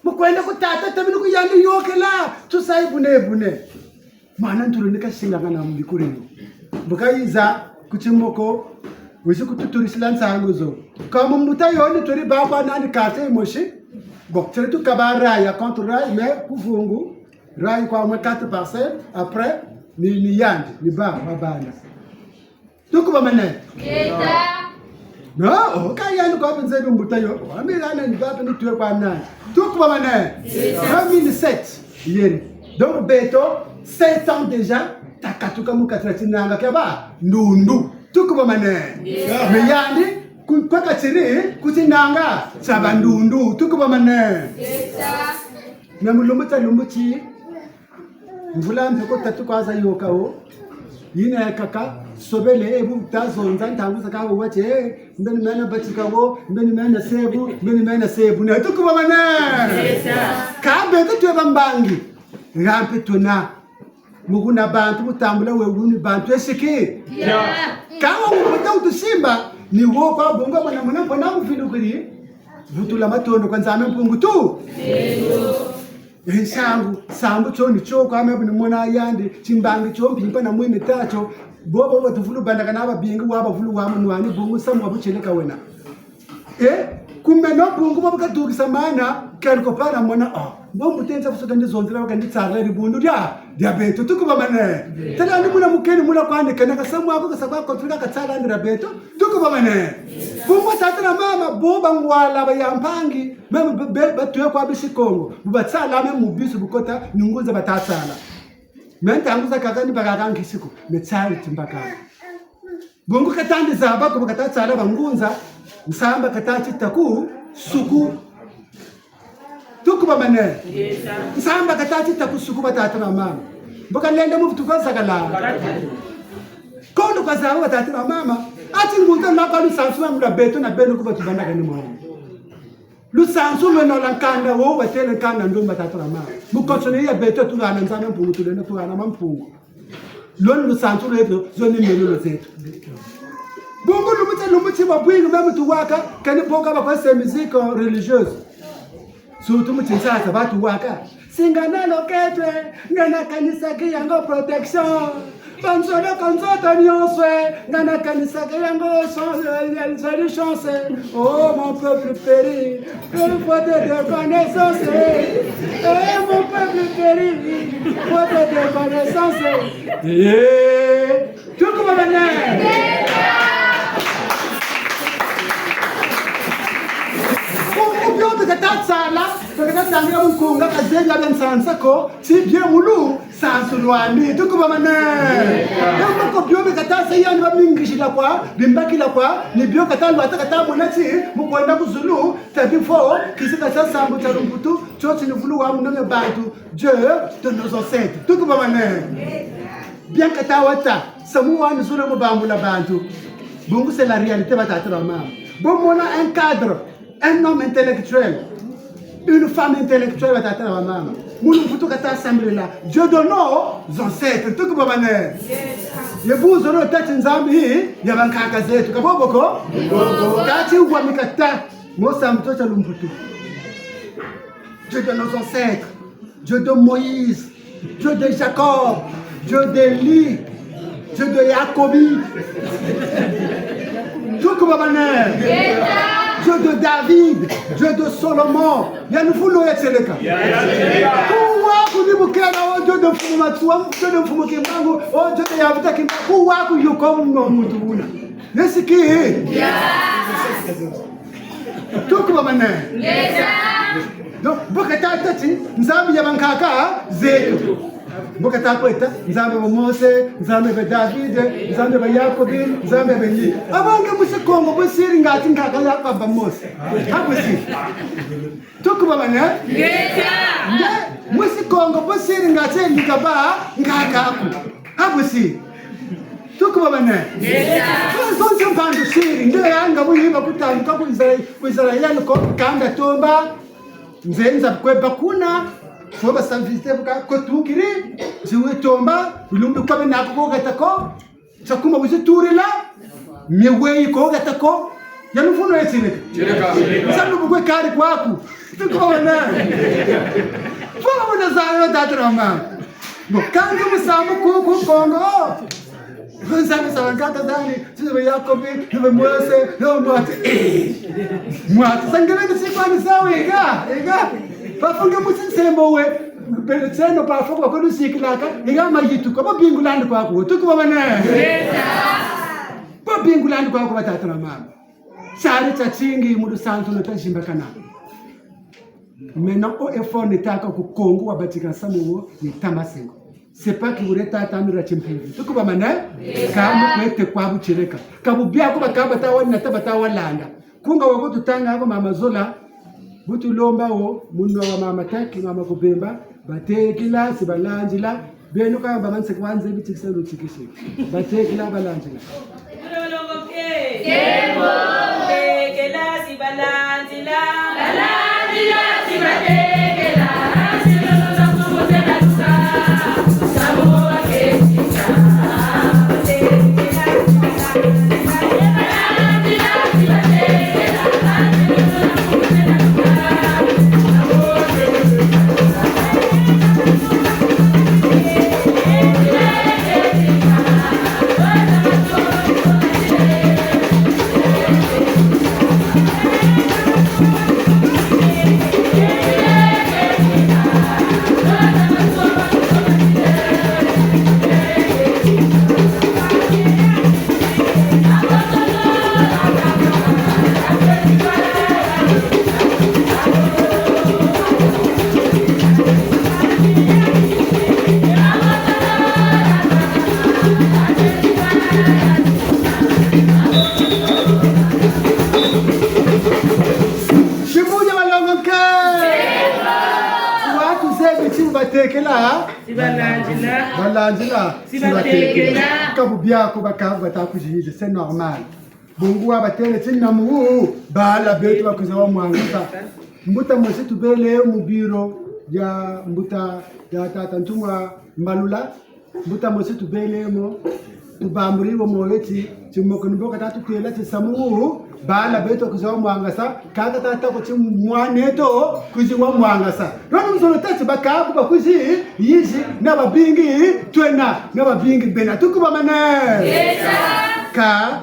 Mu kwenda ku tata, tabi ni ku yandi yôkela. Tusayi bune bune. Mwana ntulu ni kasilakana mu Mbikuri. Bu kayiza ku Timoko, wizi kututurisila nsangu zo. Ka mu mbuta yo ni tweri bâ kwa nandi quartier yimosi. Bon, tweri tukaba rail, ya contre rail, mais ku vungu, rail kwa mwe quatre parcelles, après, ni, ni yandi, ni bâ, babana. Tukubamane. Ngeta. Non, oh, ka yandi kwa mpe nzebi mbuta yo. Wa mi lana ni bâ mpe ni twe kwa nani. Tukubamane. Deux mille sept. Yeni. Donc, beto, sept ans déjà, takatuka mu kati na tinanga tia bandundu. Tukubamane. Mais yandi, ku, kwa katiri, ku tinanga tia bandundu. Tukubamane. Mais mu lumbu tia lumbu ti, mvula mpe ko tatu kwa za yôka wo. Yina yakaka, sobele, e bu ta zonza, ntangu zakaka wo wa ti, eh, mbe ni mena batika wo, mbe ni mena sebu, mbe ni mena sebu. Na tukubamane. Ka beto twe bambangi. Nga mpe twena. Mu kuna bantu, mu tambula we wuni bantu esiki. Ka wo wukuta wutusimba, ni wo kwa bunga mwana mwana mwana muvilukiri. Vutula matondo kwa Nzambi Mpungu tu. E nsangu, sambu tio ni tio kwa me bu ni mona yandi, timbangi tio mpimpa na mwini tatio, bobo batuvulu bandakana babingi wa bavulu wa munwani bungu samu wa butieleka wena. Eh, ku meno bungu bo bu kadukisa mana, quelque part namona, oh, mbo mbutenza fuso kandi zonzela, kandi tsala dibundu dia, dia beto, tukubamane. Tala ni muna mukeni muna kwandi, kena kasamu ako kasa kwa kontulika katsala ndira beto, tukubamane. Bungu tata na mama, bo bangwala ba ya mpangi, même be, be, batuye kwa bisi Kongo, bu batsala me mu bisi bu kota, ni ngunza batatsala. Me ntangu zakaka ni bakaka nkisi ko, me tsari timbakaka. Bungu katandi zaba ko bu katatsala bangunza, nsamba katati taku suku. Tukubamane. Nsamba katati taku suku batata na mama. Mbo kalenda mu vutu kwa zakala. Kondo kwa zaba batata na mama. Ati ngunza na kwa lusansu lwa beto na beno ku batu bandaka ni mwana. Lusansu lwena lwa nkanda wo, watele nkanda ndo batata na mama. Mu konsone ya beto tuhana Nzambi Mpungu, tulenda tuhana ma Mpungu. Lwena lusansu lweto, zo ni melolo zeto. Bungu lumbu ti, lumbu ti bwa bwingi meme tuwaka, kani boka ba kwa se musique religieuse. Surtout mu Kinshasa, batu waka. Singa na loketwe, nga nakanisaki yango protection. Banzoloko nzoto nyonso, eh, nga nakanisaka yango son-, eh, eh, solution, eh. Oh, mon peuple périt, eh, faute de connaissance, eh. Eh, mon peuple périt, faute de connaissance, eh. Eh, tukubamane. Ku, ku bio bikatatsala, bikatatsala mu nkunga kazenga bia nsansa ko, ti bie mulu, sansu lwandi, tukubamane. Yamba ko bio bikatasa yandi bamingishila kwa, bimbakila kwa, ni bio kata lwata kata mona ti, mu kwenda ku zulu, tabi fo, kisi kasa sambu tia lumputu, tio ti ni vulu wa munene bantu, Dieu de nos ancêtres, tukubamane. Bien kata wata, samu wani zulu mu bambula bantu. Bungu c'est la réalité batata na mama. Bon, mona un cadre. Un homme intellectuel, une femme intellectuelle, batata na bamama. Munu mputu kata sambila Dieu de nos ancêtres. Tukubamane. Ye bu zolo tâ ti Nzambi ya bankaka zeto. Ka bobo ko? Tâ ti wa mikata. Mo sambu tio tia lumputu. Dieu de nos ancêtres. Dieu de Moïse, Dieu de Jacob, Dieu d'Élie, Dieu de Yakobi. Tukubamane. Dieu de David, Dieu de Salomon. Ya nufulu ya tieleka. Kuwa kuni bukela o Dieu de Mfumu Matsoua, Dieu de Mfumu Kimbangu, o Dieu de Yavuta Kimbangu. Kuwa kuyuko mno muntu wuna. Yesiki. Tukubamane. Ngeta. Donc, mbo kata tâ ti Nzambi ya bankaka zeto. Mbo kata kweta Nzambi ba Mose, Nzambi ba David, Nzambi ba Yakobi, Nzambi ba Eli. Abonga musi Kongo, bo siri ngati nkaka ya kwa ba Mose. Abusi. Tukubamane? Ngeta. Nge, musi Kongo, bo siri ngati lika ba nkaka aku. Abusi. Tukubamane. Ngeta. Zonso mpandu siri, nge yanga buyiba kutanduka ku Israel, ku Israel ko kanda tomba. Nzenza kwe bakuna, fo ba service buka ko tukiri, ziwe tomba, bilumbu kwa bena ko gata ko, sakuma buzi turila, miweyi ko gata ko, ya nufunu ya tieleka. Tieleka. Nsalu bukwe kari kwaku, tukubamane. Fo bamona zayo tata na mama. Bon, kangi musamu ku, ku Kongo. Nzambi sa bankaka zandi, ti ba Yakobi, ti ba Mose, ti ba Mwati. Eh. Mwati, sangele ni sikwani sawe, iga, iga. Bafunge musi nsembo we. Bele tseno bafunge kwa kulu sikilaka, iga mayitu kwa babingulandi kwaku. Tukubamane. Babingulandi kwaku batata na mama. Tiari tiatingi mu lusansu lutazimbakana. Maintenant, haut et fort ni tâka ku Kongo wabatika nsamu wo ni tamasengo. C'est pas que vous êtes tata mira timpimpi. Tukubamane? Kamu kwete kwa bu tieleka. Ka bu bia ku bakaba ta wani na ta bata walanda. Kunga wako tutanga ako mama Zola. Bu tulomba wo, munwa wa mama Taki, mama Kubemba. Batekila, si balandila. Beno ka ba manse kwa nze bitikisa lutikisi. Batekila balandila. Tekela si balandila. Balandila si batekela. Tekela. Si balandila. Balandila. Si batekela. Ka bu biako baka bata kuziyiza, c'est normal. Bungu wa batêle ti na mu, bala beto bakwiza wa mwangasa. Mbuta mosi tubele mu biro ya mbuta ya tata Ntumwa Mbalula. Mbuta mosi tubele mo, tubamburi wo moyo ti, ti moko ni mbo kata tutêla ti samu, bala beto kwiza wa mwangasa, kaka tata ko ti mwan'eto kwizi wa mwangasa. Rono nzolo tâ ti bakabu bakwizi, yizi, na babingi, twena, na babingi bena. Tukubamane. Ka,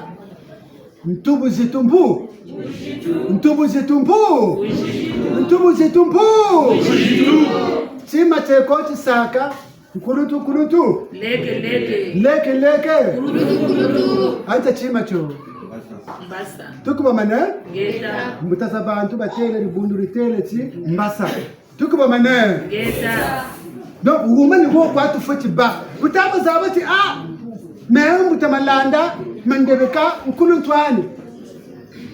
ntubu zitumbu. Ntubu zitumbu. Ntubu zitumbu. Tima tieko tisaka. Nkulutu, nkulutu. Leke, leke. Leke, leke. Nkulutu, nkulutu. Ata tima tio. Mbasa. Tukubamane? Ngeta. Mbuta za bantu batêle, dibundu ditêle ti mbasa. Tukubamane? Ngeta. Donc, wuma ni wo kwa tufweti bâ. Kutama zaba ti, ah, me mbuta Malanda, mandebeka nkuluntu ani.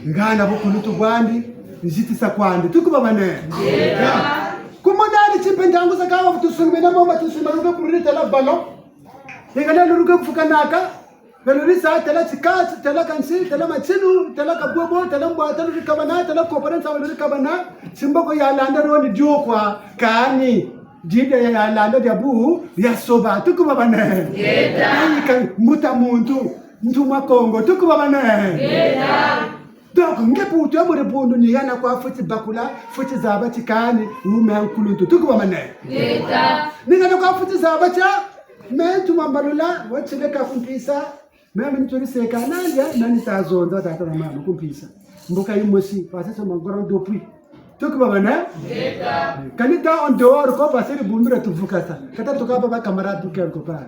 Ngana bukuluntu bwandi, nzitisa kwandi. Tukubamane? Ngeta. Kumona ni ti mpe ntangu zakaka tusumina mama tusumina luke kuriri tala ballon. Ingana luke kufukanaka. Beluri sa tala tikati, tala kansi, tala matinu, tala kabwebwe, tala mbwa, tala rikabana, tala kopara nsa, tala rikabana. Simboko ya landa roni diokwa, kani. Dida ya, ya landa dia bu, ya soba. Tukubamane? Ngeta. Ayi ka mbuta muntu, Ntumwa Kongo. Tukubamane? Ngeta. Donc, nge putu ya mu dibundu ni ngana kwa fweti bakula, fweti zaba ti kani, wuma nkuluntu. Tukubamane? Ngeta. Ni ngana kwa fweti zaba tia, me Ntumwa Mbalula, watile ka kumpisa, me mini turi seka, nandia, nani ta zonza, tata na mama, kumpisa. Mbuka yimosi, parce que c'est mon grand depuis. Tukubamane? Ngeta. Kani ta en dehors, ko, parce que dibundu dia tuvukasa. Kata tuka ba, ba camarade du quelque part.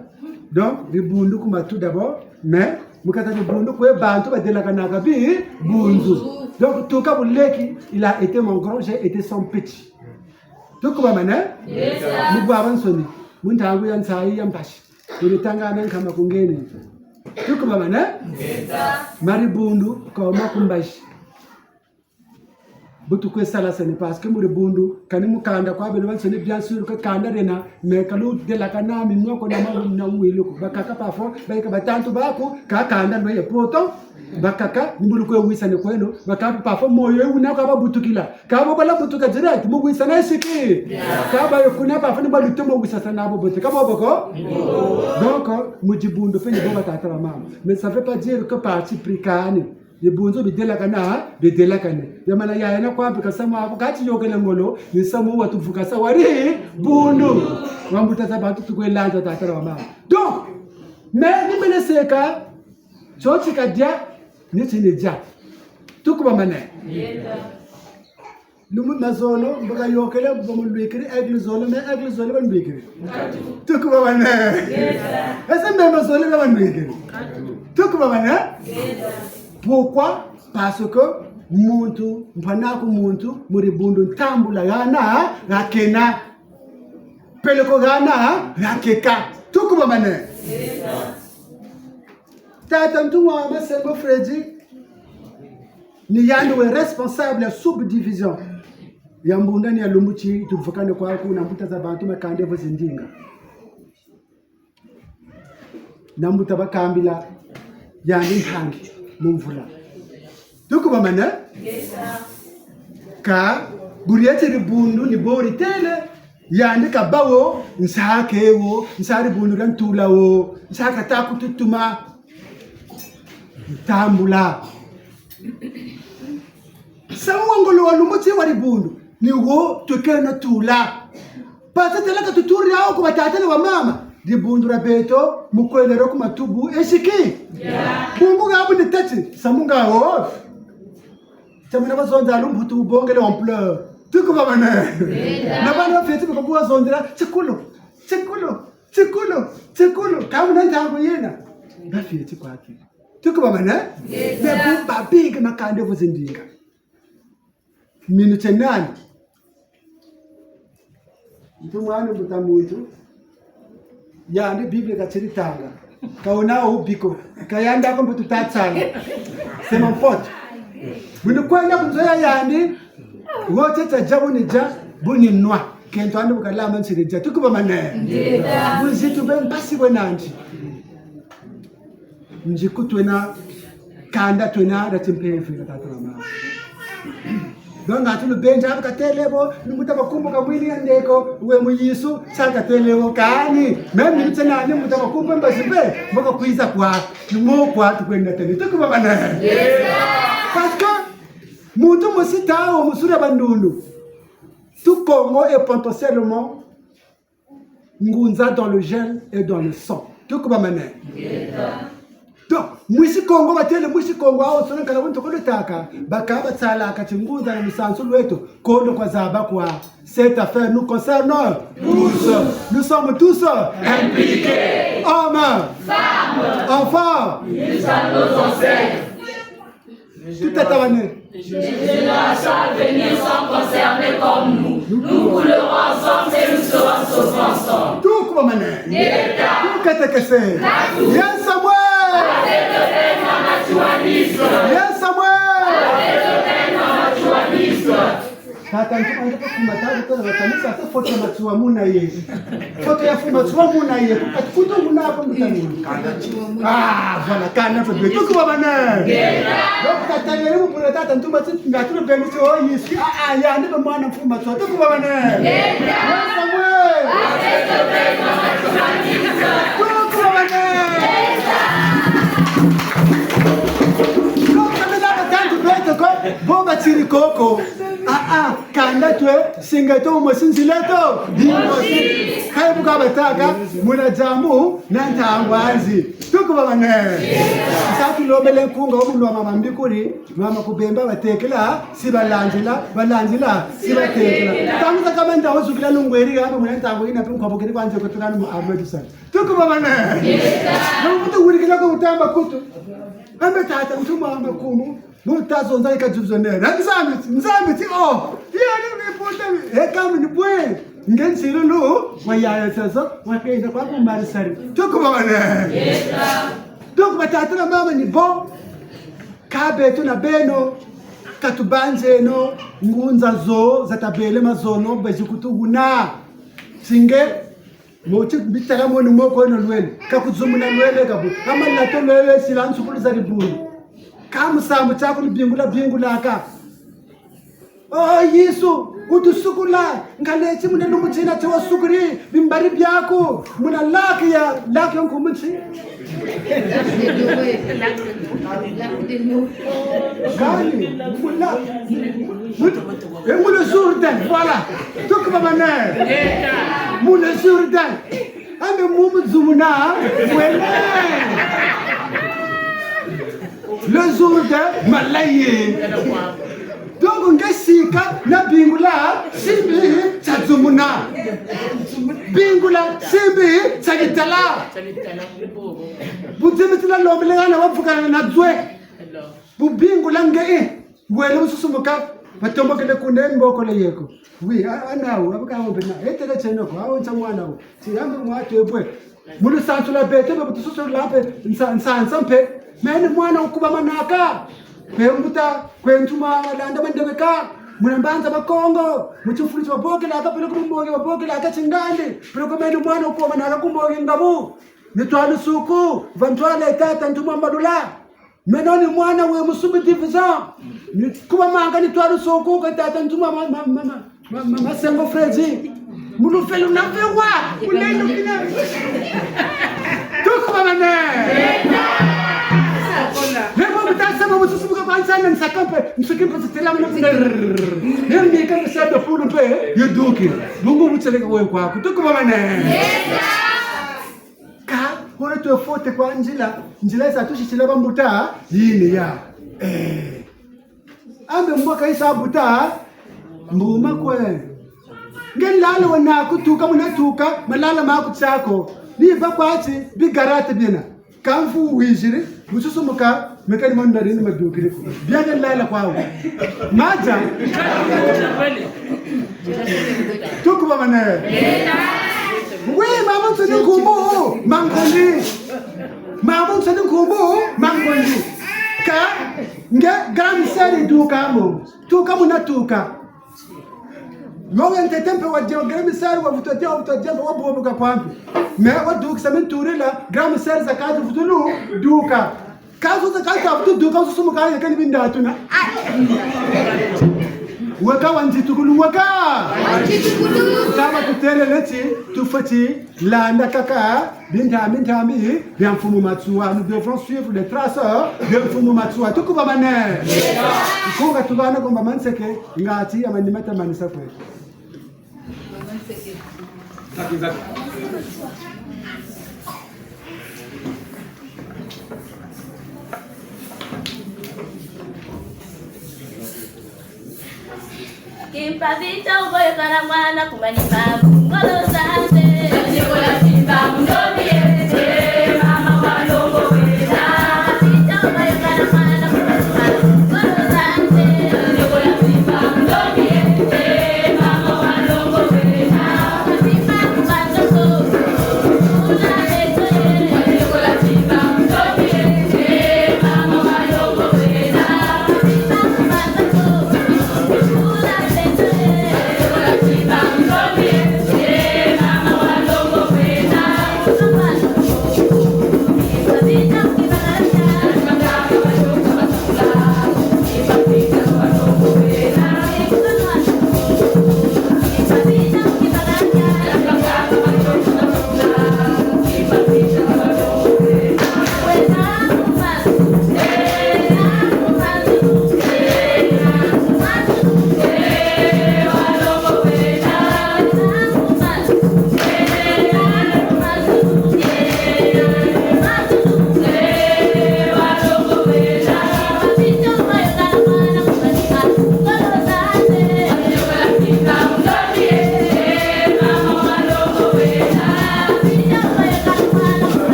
Donc, dibundu kuma tout d'abord, mais, mu kati dibundu kwe bantu badelakanaka bi, bunzu. Donc, tuka buleki, il a été mon grand, j'ai été son petit. Tukubamane? Ngeta. Mu bwabansoni, mu ntangu ya nsayi ya mpasi. Nilitanga na nkama kungeni. Tukubamane? Ngeta. Mari bundu, kwa makumbashi. Bu tukwe sala sene, parce que mu dibundu, kani mu kanda kwa beno bansoni, bien sûr, que kanda diena, mais ka ludelakana minwa ko na ma, na mwilu ko. Bakaka parfois, bayika batantu baku, ka kanda lweye poto, bakaka, ni bu lukwe wisane kweno, bakaka parfois, moyo wuna kwa babutukila. Ka bo bala butuka direct, mu wisana esiki. Ka baye kuna parfois, ni balutomo wisasa na bo bote. Ka bobo ko? Donc, mu dibundu, pe ni bo batata bamama. Mais ça veut pas dire que parti pris kani. Dibundu bidelakana, bidelakane. Ya mana ya yena kwa mpe ka samu ako kati yokele ngolo, ni samu watuvukasa wari bundu. Wa mbuta za bantu tukwe landa tata na mama. Donc, mais ni mene seka, tio ti kadia, ni ti ni dia. Tukubamane? Ngeta. Lumu mazolo, mbo kayokele, mbo mulwikiri, aigle zolo, mais aigle zolo banwikiri. Tukubamane? Ngeta. Ese mbe mazolo banwikiri. Tukubamane? Ngeta. Pourquoi? Parce que muntu, mpangi'aku muntu, mu dibundu ntambula hana, hakena. Peleko hana, hakeka. Tukubamane? Tata Ntumwa Masengo Freddy, ni yandi we responsable ya subdivision ya Mbundani ya lumbu ti tuvukane kwaku na mbuta za bantu makanda vo zindinga. Na mbuta bakambila yandi mpangi mu mvula. Tukubamane? Ka, buri eti dibundu ni bo ditêle, yandi kabâ wo, nsa ke wo, nsa dibundu dia ntula wo, nsa kata kututuma. Ntambula. Samu wa ngolo wa lumbu ti wa dibundu, ni wo tukena tula. Pasa tala ka tuturi awo ku batata na bamama. Dibundu dia beto, mu kwelero ku matubu, esiki. Ya. Bungu nga bu ni tâ ti, samu nga wo. Tia mina bazonza lumbu tu bongele ampleur. Tukubamane? Ngeta. Na bana bafieti biko kuwa zonzela, tikulu, tikulu, tikulu, tikulu. Ka muna ntangu yena. Bafieti kwaki. Tukubamane? Ngeta. Bebu babingi makanda vo zindinga. Minu tie nani? Ntumwa ni mbuta muntu. Yandi Bible katiri tanga. Ka wuna wo biko. Ka yandi ako mbuta tatsala. C'est mon pote. Bu ni kwenda ku nzo ya yandi. Wo tete dia bu ni dia, bu ni nwa. Kento andi bu kalama nsiri dia. Tukubamane. Ngeta. Buzitu bwe mpasi bwe nandi. Nziku twena, kanda twena, dia timpeve, ka tata na mama. Donc, nga tulu benza, bu katêle bo, ni mbuta Bakumbu ka mwini ya ndeko, we mu Yezu, sa katêle bo, kani. Même ni tsena, ni mbuta Bakumbu mbazi mpe, mbo kakwiza kwa, ni mo kwa tukwenda têle. Tukubamane. Parce que, muntu mosi tawo, mu sura bandundu. Tout Kongo est potentiellement ngunza dans le gène et dans le sang. Tukubamane. Donc, mwisi Kongo, batêle mwisi Kongo, awo sona kala buntu kodo taka, baka batsalaka ti ngunza na lusansu lweto, kondo kwa zaba kwa. Cette affaire nous concerne tous. Nous sommes tous impliqués. Hommes, femmes, enfants, jusqu'à nos ancêtres. Tutatabane. Les générations à venir sont concernées comme nous. Nous coulerons ensemble et nous serons sauvés ensemble. Tukubamane. Ngeta. Tukatekese. Ye Samuel. Ye Samuel. Tata Ntuma nge pa kuma tata tala bakanisa sa foto ya Matsoua muna ye. Foto ya Matsoua muna ye. Kati kutu kuna hapo mutani. Ah, voilà, kanda bebe. Tukubamane. Donc, tata yele mu pula tata Ntuma ti, nga tulu beni ti, oh, Yezu. Ah, ah, yandi be mwana mfumu Matsoua. Tukubamane. Ye Samuel. Tukubamane. Donc, kanda tata beto ko, bo batiri koko. Ah, ah, kanda twe, singa to, mosi nzila to, dimosi. Kayi bu kabatâka, muna diambu, na ntangu nzi. Tukubamane. Sa tulombele nkunga, wo mu lwa mama Mbikuri, mama Kubemba batekela, si balandila, balandila, si batekela. Ntangu zakaka nda wazukila lungweri, hapa muna ntangu yina, pe nkwabukiri kwa nze kutukana mu armée du salut. Tukubamane. Nkutu wirikila ko utamba kutu. Ambe tata, ntu mama kumu. Muntu tazonza yika djubzo nene. Nzambi ti, Nzambi ti, oh. Yandi mi puta mi. E kami ni bwe. Nge nsilulu, wa yaya sazo, wa kenda kwa kumbari sari. Tukubamane. Donc, batata na mama ni bo. Ka beto na beno. Ka tubanzeno, ngunza zo, za tabele mazono, bezi kutu wuna. Singe, Moti bitala moni moko eno lwele, ka kuzumuna lwele kabu. Kama lato lwele sila nsukulu za dibundu. Ka musambu tiaku lubingula bingulaka. Oh, Yezu, wutusukula, nkaleti muna lumbu tina ti wasukuri, bimbari biaku, muna laki ya, laki ya nkumbu nti. Kani, muna, mu-, e mu le Jourdain, voilà. Tukubamane. Mu le Jourdain. Ambe mu mu zumuna, wele. Le Jourdain, malayi. Donc, nge sika, na bingula, simbi, tia zumuna. Bingula, simbi, tia bitala. Bu zimitila lombele ngana wavukana na zwe. Bu bingula nge, eh, wele wususumuka, batombokele kuna mbokole yeko. Oui, a, a nawu, abuka wombe na, etele tieno ko, awo ntia mwana wo. Ti yambe mwa tebwe. Mu lusansu lwa beto, be bu tususu lwa mpe, nsa, nsa, nsa mpe. Meni mwana wukubamanaka. Mpe mbuta, kwe ntuma, landa bandebeka. Muna mbanza Bakongo, mu tifulu ti babokelaka, peleko mu mbongi babokelaka tingandi. Peleko meni mwana wukubamanaka ku mbongi ngabu. Ni twalusuku, va ntwala e tata Ntuma Mbalula. Meno ni mwana we mu subdivision. Ni kuba manga ni twalusuku ka tata Ntuma ma, ma, ma, ma, ma, ma, Masengo Freddy. Mu lufelu na vewa. Kulendo kina. Tukubamane. Lebo mutasa ma mususu buka kwa nsana nsaka mpe. Nsuki mpe sitela mna. Nemi ka mpe sa do pulu mpe. Yuduki. Bungu mutseleka we kwa. Tukubamane. Ka, wona twe fote kwa nzila, nzila yisa tusisila bambuta, yini ya. Eh. Ambe mboka yisa buta, mbuma kwe. Nge lala wena kutuka, muna tuka, malala ma kutiako. Ni ba kwati, bigarate biena. Ka mvu wiziri, mususu muka, meka ni manda rini madukiri ko. Biaga lala kwawu. Maza. Tukubamane. Oui, mamansoni nkumbu, Mangondi. Mamansoni nkumbu, Mangondi. Ka, nge, gami seri duka mo. Tuka muna tuka. Yo we ntete mpe wa dia grand-mère, wa vutu dia, wa vutu dia mpe wa boboka kwa mpe. Mais wa dukisa mintulila, grand-mère za kati vutulu duka. Ka zo za kati vutu duka, zo sumuka ya kani binda tuna. Ai! Weka wa nzitukulu, weka! Wa nzitukulu. Taba tutêle leti, tufweti landa kaka bintambi ntambi bia Mfumu Matsoua. Nous devons suivre les traces de Mfumu Matsoua. Tukubamane. Nkunga tubana komba manseke, ngati ya manima ta manisa kwe. Kimpa vita uboyo kana mwana kumani mamu. Ngolo zande.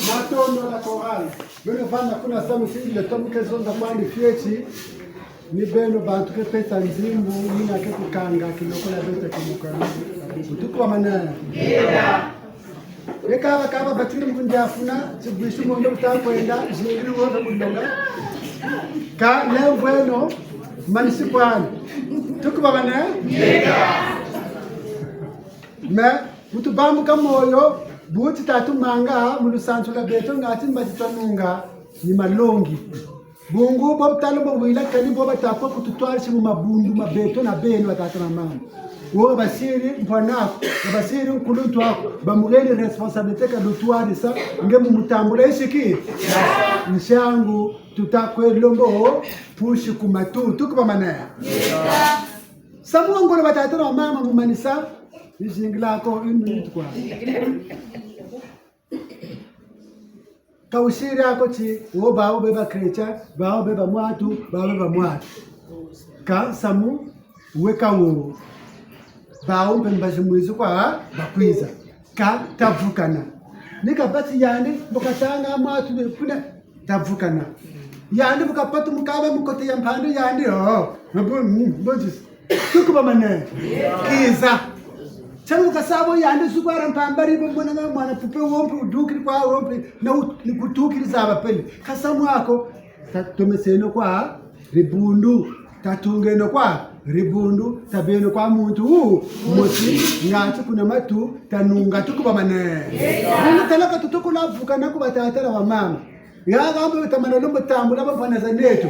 Matondo na chorale. Beno vanda kuna samu singile tomuke zonza kwandi fioti. Ni beno bantu ke pesa nzimbu, yina ke kukanga, kilokola beto kimukana. Butuku wa manana. Ye kaba kaba batiri mbundi afuna, tibwisu mondo buta kwenda, zingiri wote kulonga. Ka lemvweno, manisi kwani. Tuku babane? Mais, bu tubambuka moyo, bu ti tatumanga, mu lusansu lwa beto, ngati mba ti twanunga, ni malongi. Bungu, bo butala bo bwila kani bo bata kwe kututwarisi mu mabundu ma beto na beno batata na mama. Wo basiri mpwanaku, basiri nkuluntu aku, bamuheni responsabilité ka lutwarisa, nge mu mutambula isiki. Nsangu, tuta kwe lombo, pushi ku matu, tuku bamanaya. Samu wa ngolo batata na mama mu manisa, nizingila ko une minute kwa. Ka wusiri ako ti, wo bawu be ba chrétien, bawu be ba mwatu, bawu be ba mwatu. Ka samu, weka wo. Bawu mpe mbazi mwizi kwa, bakwiza. Ka tavukana. Ni kabati yandi, bu katanga mwatu kuna, tavukana. Yandi bu kapatu mukaba mu kote ya mpandu yandi, oh, mbo, mbo, tukubamane. Kiza. Tiamu kasa bo yandi zukwara mpambari bo mwana nga mwana pupe wompi udukiri kwa wompi na u-, ni kutukiri zaba pele. Kasa mwako, ta-, tomeseno kwa dibundu, tatungeno kwa dibundu, tabeno kwa muntu wu, mosi, ngatu kuna matu, tanunga tukubamane. Nuna talaka tutukula vukana ku batata na bamama. Ya gambo tamana lumbu tambula bamfana za neto.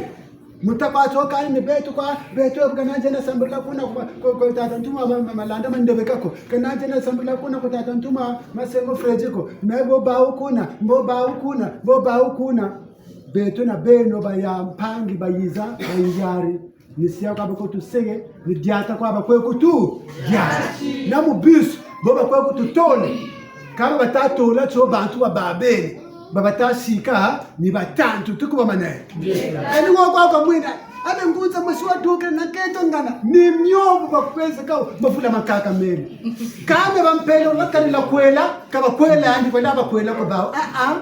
Muta kwa tsoka ni beto kwa, beto kana nzena sambila kuna kwa, kwa, kwa tata Ntuma ma, ma, Malanda Mandebeka ko. Kana nzena sambila kuna kwa tata Ntuma Masengo Freddy ko. Me bo bawu kuna, bo bawu kuna, bo bawu kuna. Beto na beno ba ya mpangi bayiza, bayari. Ni sia kwa bako tusege, ni diata kwa bakwe kutu, diata. Na mu bus, bo bakwe kutu tole. Kaba bata tola tio bantu ba babele. Ba bata sika, ni batantu, tukubamane. Eni wo kwa kwa mwina, ane ngunza mosi waduke na kento ngana. Ni mio bu bakweza ka, mafula makaka mele. Kame bampele, wakalila kwela, kaba kwela, andi kwela bakwela kwa bawu. Ah, ah.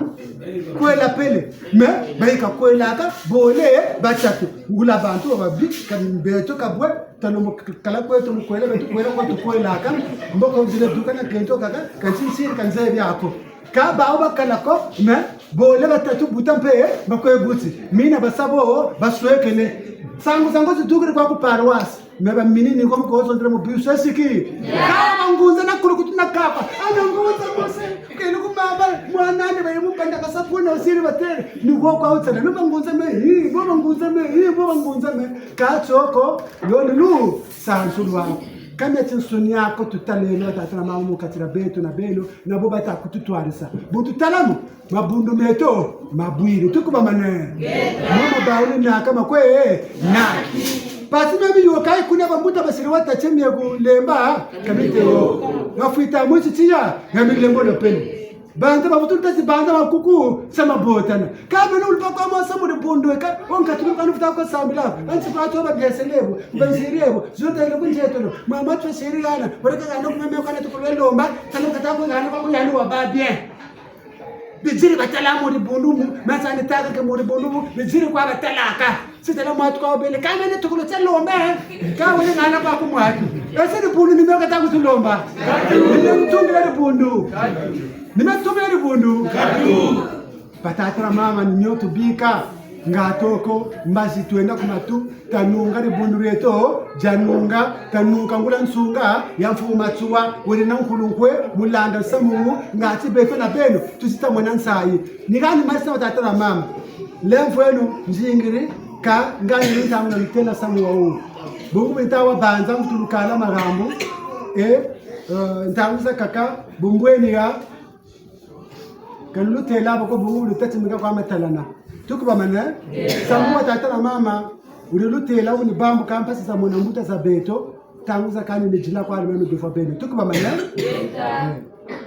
Kwela pele. Me, bayika kwelaka, bole, batatu. Ngula bantu, babi, ka beto, kabwe, talombo k-, kala kweto, mu kwela, beto, kwela, kweto, kwelaka. Mboko nzile duka na kento kaka, kansi nsiri, kanzebi ako. Ka bawu bakala ko, me, bole batatu buta mpe, bakwe buti. Mina basa bo, baswekele. Sangu, sangu zidukiri kwa ku paroisse. Me ba mini ni ko mu ko sondre mu bisu esiki. Ka bangunza na kulukutu na kapa. Ana ngunza mose. Kele ku mama, mwana ni baye mu kanda ka sapuna usiri batere. Ni ko kwa utsana. Me bangunza me, hi, bo bangunza me, hi, bo bangunza me. Ka tsoko, yo ni lu, sansu lwa. Kame tinsuni ako tutalelo, tata na mama mu katira beto na beno, na bo bata kututwarisa. Bu tutalamu, mabundu meto, mabwiri. Tukubamane. Mama bawu ni naka makwe, naki. Pasi mami yoka kuna bambuta basiri wata tiemie kulemba, kabite wo. Bafwita mwisi tia, ya milembo lo peni. Banza bavutu tasi banza bakuku, sama botana. Ka beno ulpa kwa mwasa mu dibundu eka, onka tulu kanu futa kwa sambila. Anti kwa toba biesele bo, banziri bo, zota ile kunjetolo. Mama twa siri gana, wale ka gana kumeme kana tukulwe lomba, tanu kata kwa gana kwa kuyani wa ba bien. Biziri batala mu dibundu mu, masa ni taka ke mu dibundu mu, biziri kwa batalaka. Sitala mwatu kwa obele, ka mene tukulu tia lomba, eh? Ka wele ngana kwa ku mwatu. Ese dibundu ni mio kata kutulomba. Ni mio mutungila dibundu. Ni mio mutungila dibundu. Batata na mama ni mio tubika. Nga toko, mbazi twenda ku matu, tanunga dibundu dieto, dianunga, tanunga ngula nsunga, ya mfumu Matsoua, wele na nkulu nkwe, mu landa nsamu, ngati beto na beno, tusita mona nsayi. Ni kani masi na batata na mama. Lemvweno, nzingiri, ka, ngani ntangu na lutela nsamu wawu. Bungu bita wa banza, mutulukala magambu, eh, eh, ntangu zakaka, bumbweni ya, Ka ni lutela bo ko bungu lutati mika kwa matalana. Tukubamane? Nsamu wa tata na mama, wuri lutela wuni bambu ka mpasi za mona mbuta za beto, ntangu zakaka ni dila kwani meno befwa beno. Tukubamane? Eh,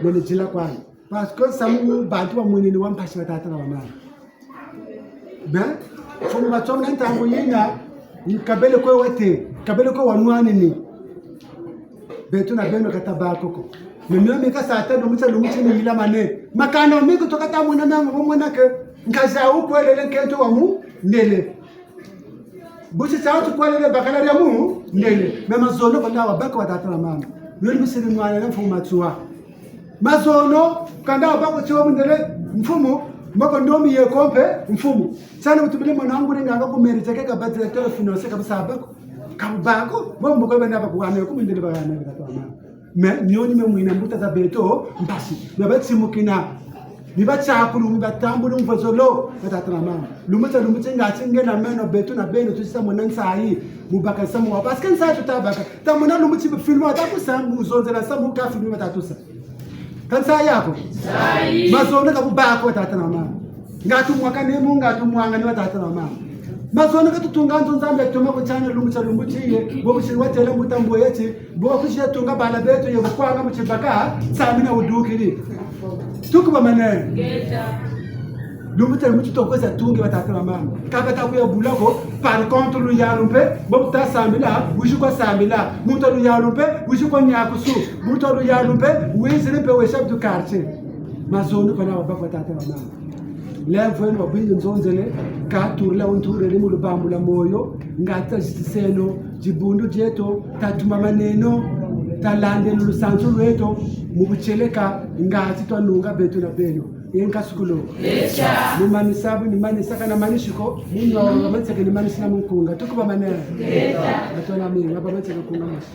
ni dila kwani. Parce que nsamu bantu bamwini ni wa mpasi wa tata na wa mama. Ben, mfumu Matsoua na ntangu yina, kabele kwe wate, kabele kwe wanwanini. Beto na beno kata bâ ko ko. Meno mi kasa ata lumbu tia lumbu ti ni yila mane. Makanda mi ko to kata mona mama bo mona ke. Nkaza wu kwelele nkento wa mundele. Busi tia wu ti kwelele bakala dia mundele. Me mazono kanda wa baka wa tata na mama. Yo ni misiri mwana na mfumu Matsoua. Mazono, kanda bako tio mundele mfumu, mboko ndomi ye kompe mfumu. Tiana mutubile mwana wangu ringa nga ku mairie tieke ka ba directeur financier ka busa bako. Ka bako, bo mboko bena bako wane ku mundele ba wane ka twa mama. Mais, mioni me mwina mbuta za beto, mpasi. Me batsimukina. Ni batiakulu, ni batambuli mvwezolo, batata na mama. Lumbu tia lumbu ti ngati nge na meno beto na beno, tusisa mona nsayi, mu baka nsamu wa. Parce que nsayi tuta baka. Tamona lumbu ti filme wata kusa, mu zonzela nsamu ka filme wata tusa. Ka nsayi ako? Nsayi. Mazono ka bubâ ko tata na mama. Ngatu mwaka ni mu, ngatu mwanga ni wa tata na mama. Mazono ka tutunga nzo Nzambi ya toma ko tiana lumbu tia lumbu tiye, bo busiri watela mbuta mbo yeti, bo kusia tunga bala beto ye bukwanga mu tibaka, nsamina wudukiri. Tukubamane. Ngeta. Lumbu tia lumbu ti toko sa tungi batata na mama. Ka bata kuya bula ko, par contre, luyalu mpe, bo buta sambila, wizi kwa sambila. Muntu wa luyalu mpe, wizi kwa nyakusu. Muntu wa luyalu mpe, wiziri mpe we chef du quartier. Mazono kana wa baba, tata, wa mama. Lemvweno wa bwingi nzonzele, ka turila unturele mu lubambula moyo, nga tazitiseno dibundu dieto, tatumamaneno, talandeno lusansu lweto, mu butieleka, ngati twanunga beto na beno. Ye nkasukulu. Ni manisa bu, ni manisa kana manisi ko, munwa wa bamanseke ni manisi na munkunga. Tuku bamane. Batona minga, bamanseke kunga masi.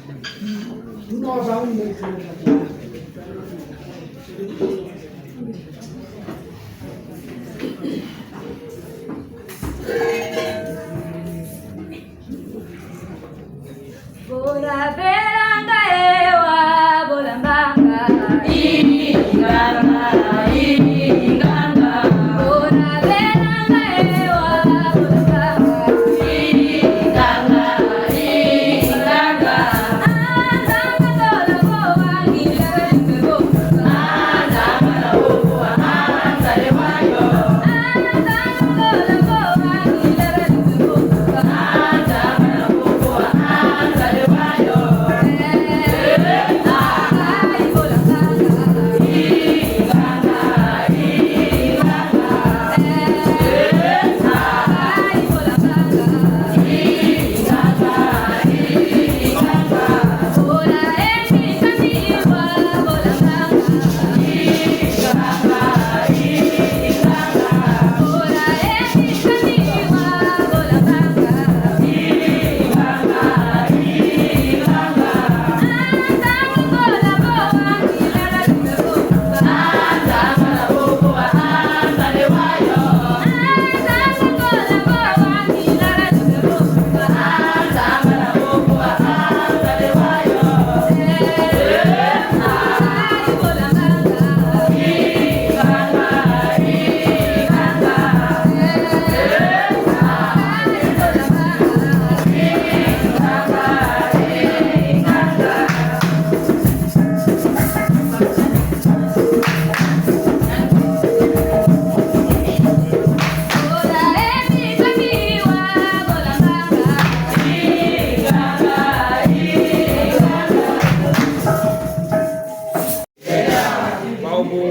Bawu bo,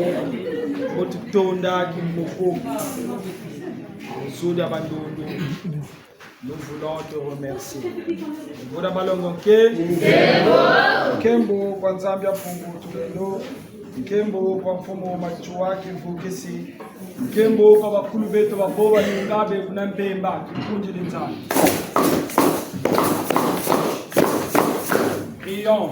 bo tutonda kimoko. Nzodi ya bandondo. Nous voulons te remercier. Mvula balongo nke. Nkembo kwa Nzambi ya Mpungu Tulendo. Nkembo kwa Mfumu Matsoua Kivukisi. Nkembo kwa bakulu beto babo baninga be kuna Mpemba, tukundidi Nzambi. Prions.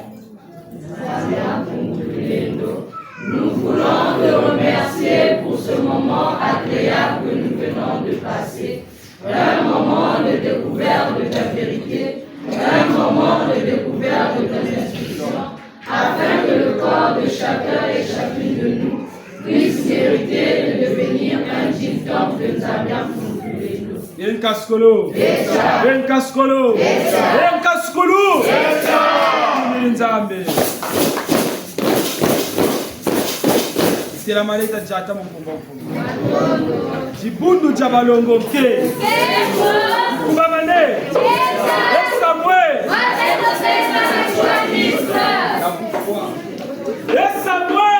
Nous voulons te remercier pour ce moment agréable que nous venons de passer. Un moment de découverte de ta vérité, un moment de découverte de tes instructions, afin que le corps de chacun et chacune de nous puisse mériter de devenir un digne temple de Nzambi ya Mpungu Tulendo. Ye nkasukulu. Ye nkasukulu. Ye nkasukulu. Nzambi. Tela maleta diata mu nkumbu a Mfumu. Dibundu dia balongo nke. Kubamane. Esambwe. Esambwe.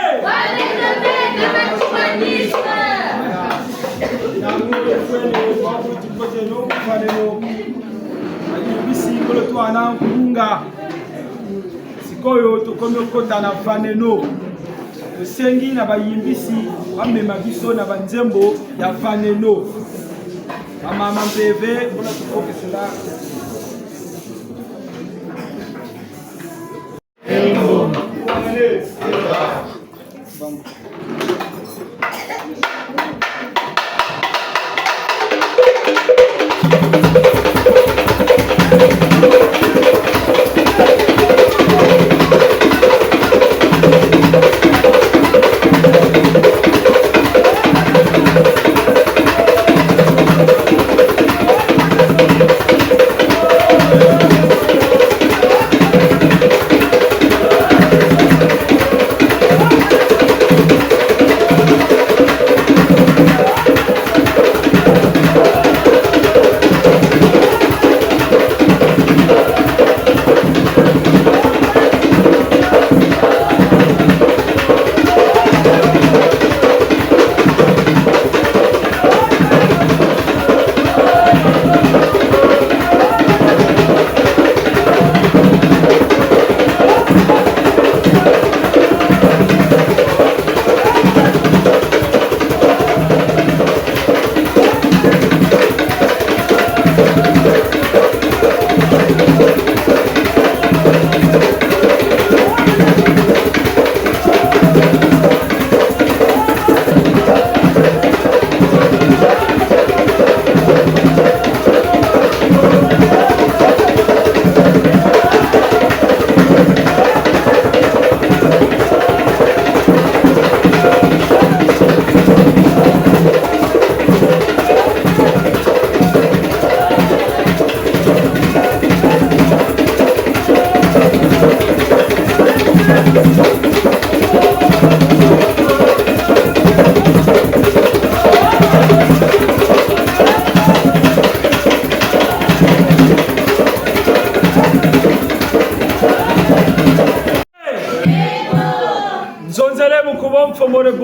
Bisi kolo twana nkunga. Sikoyo tokomi kota na vaneno. Tosengi na bayimbisi bamema biso na banzembo ya vaneno. Bamama mpeve, mpo na tokokisela.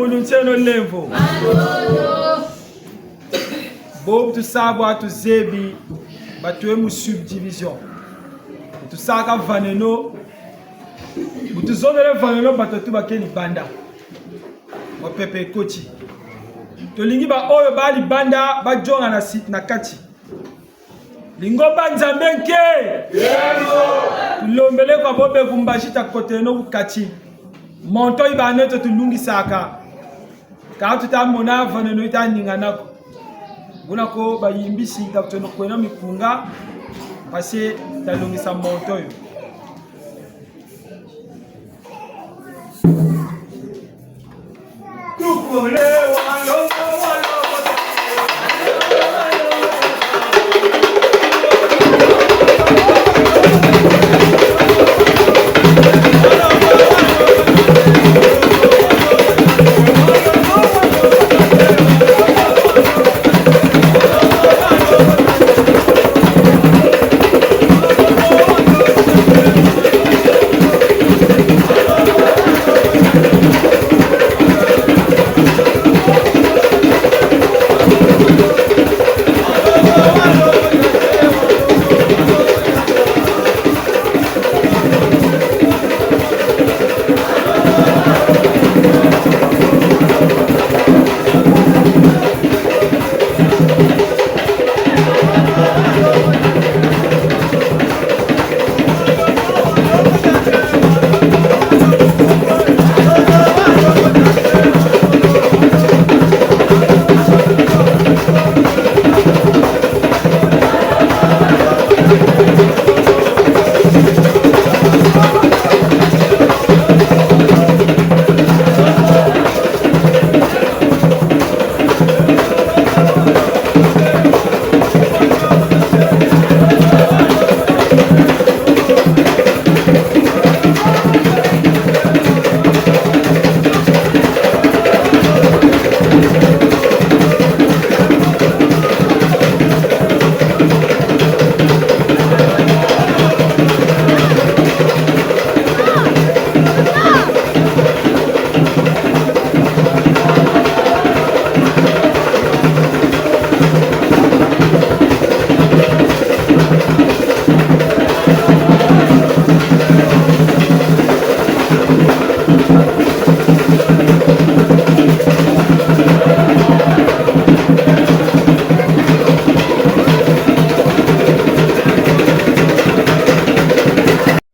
Ntieno lemvo. Bobu tusa bwa tuzebi, batwe mu subdivision. Tusaka vaneno. Bu tuzongele vaneno, batatu bakeni banda. Wa pepe koti. Tolingi baoyo bali banda, badiongana si na kati. Lingomba Nzambe nke. Tulombele kwa bobe kumbashi takoteleno ku kati. Monto yi baneto tulungisaka. Ka tuta mona vaneno yita ningana ko. Buna ko bayimbisi ta kuteno kwena mikunga, mpasi talongisa monto yo.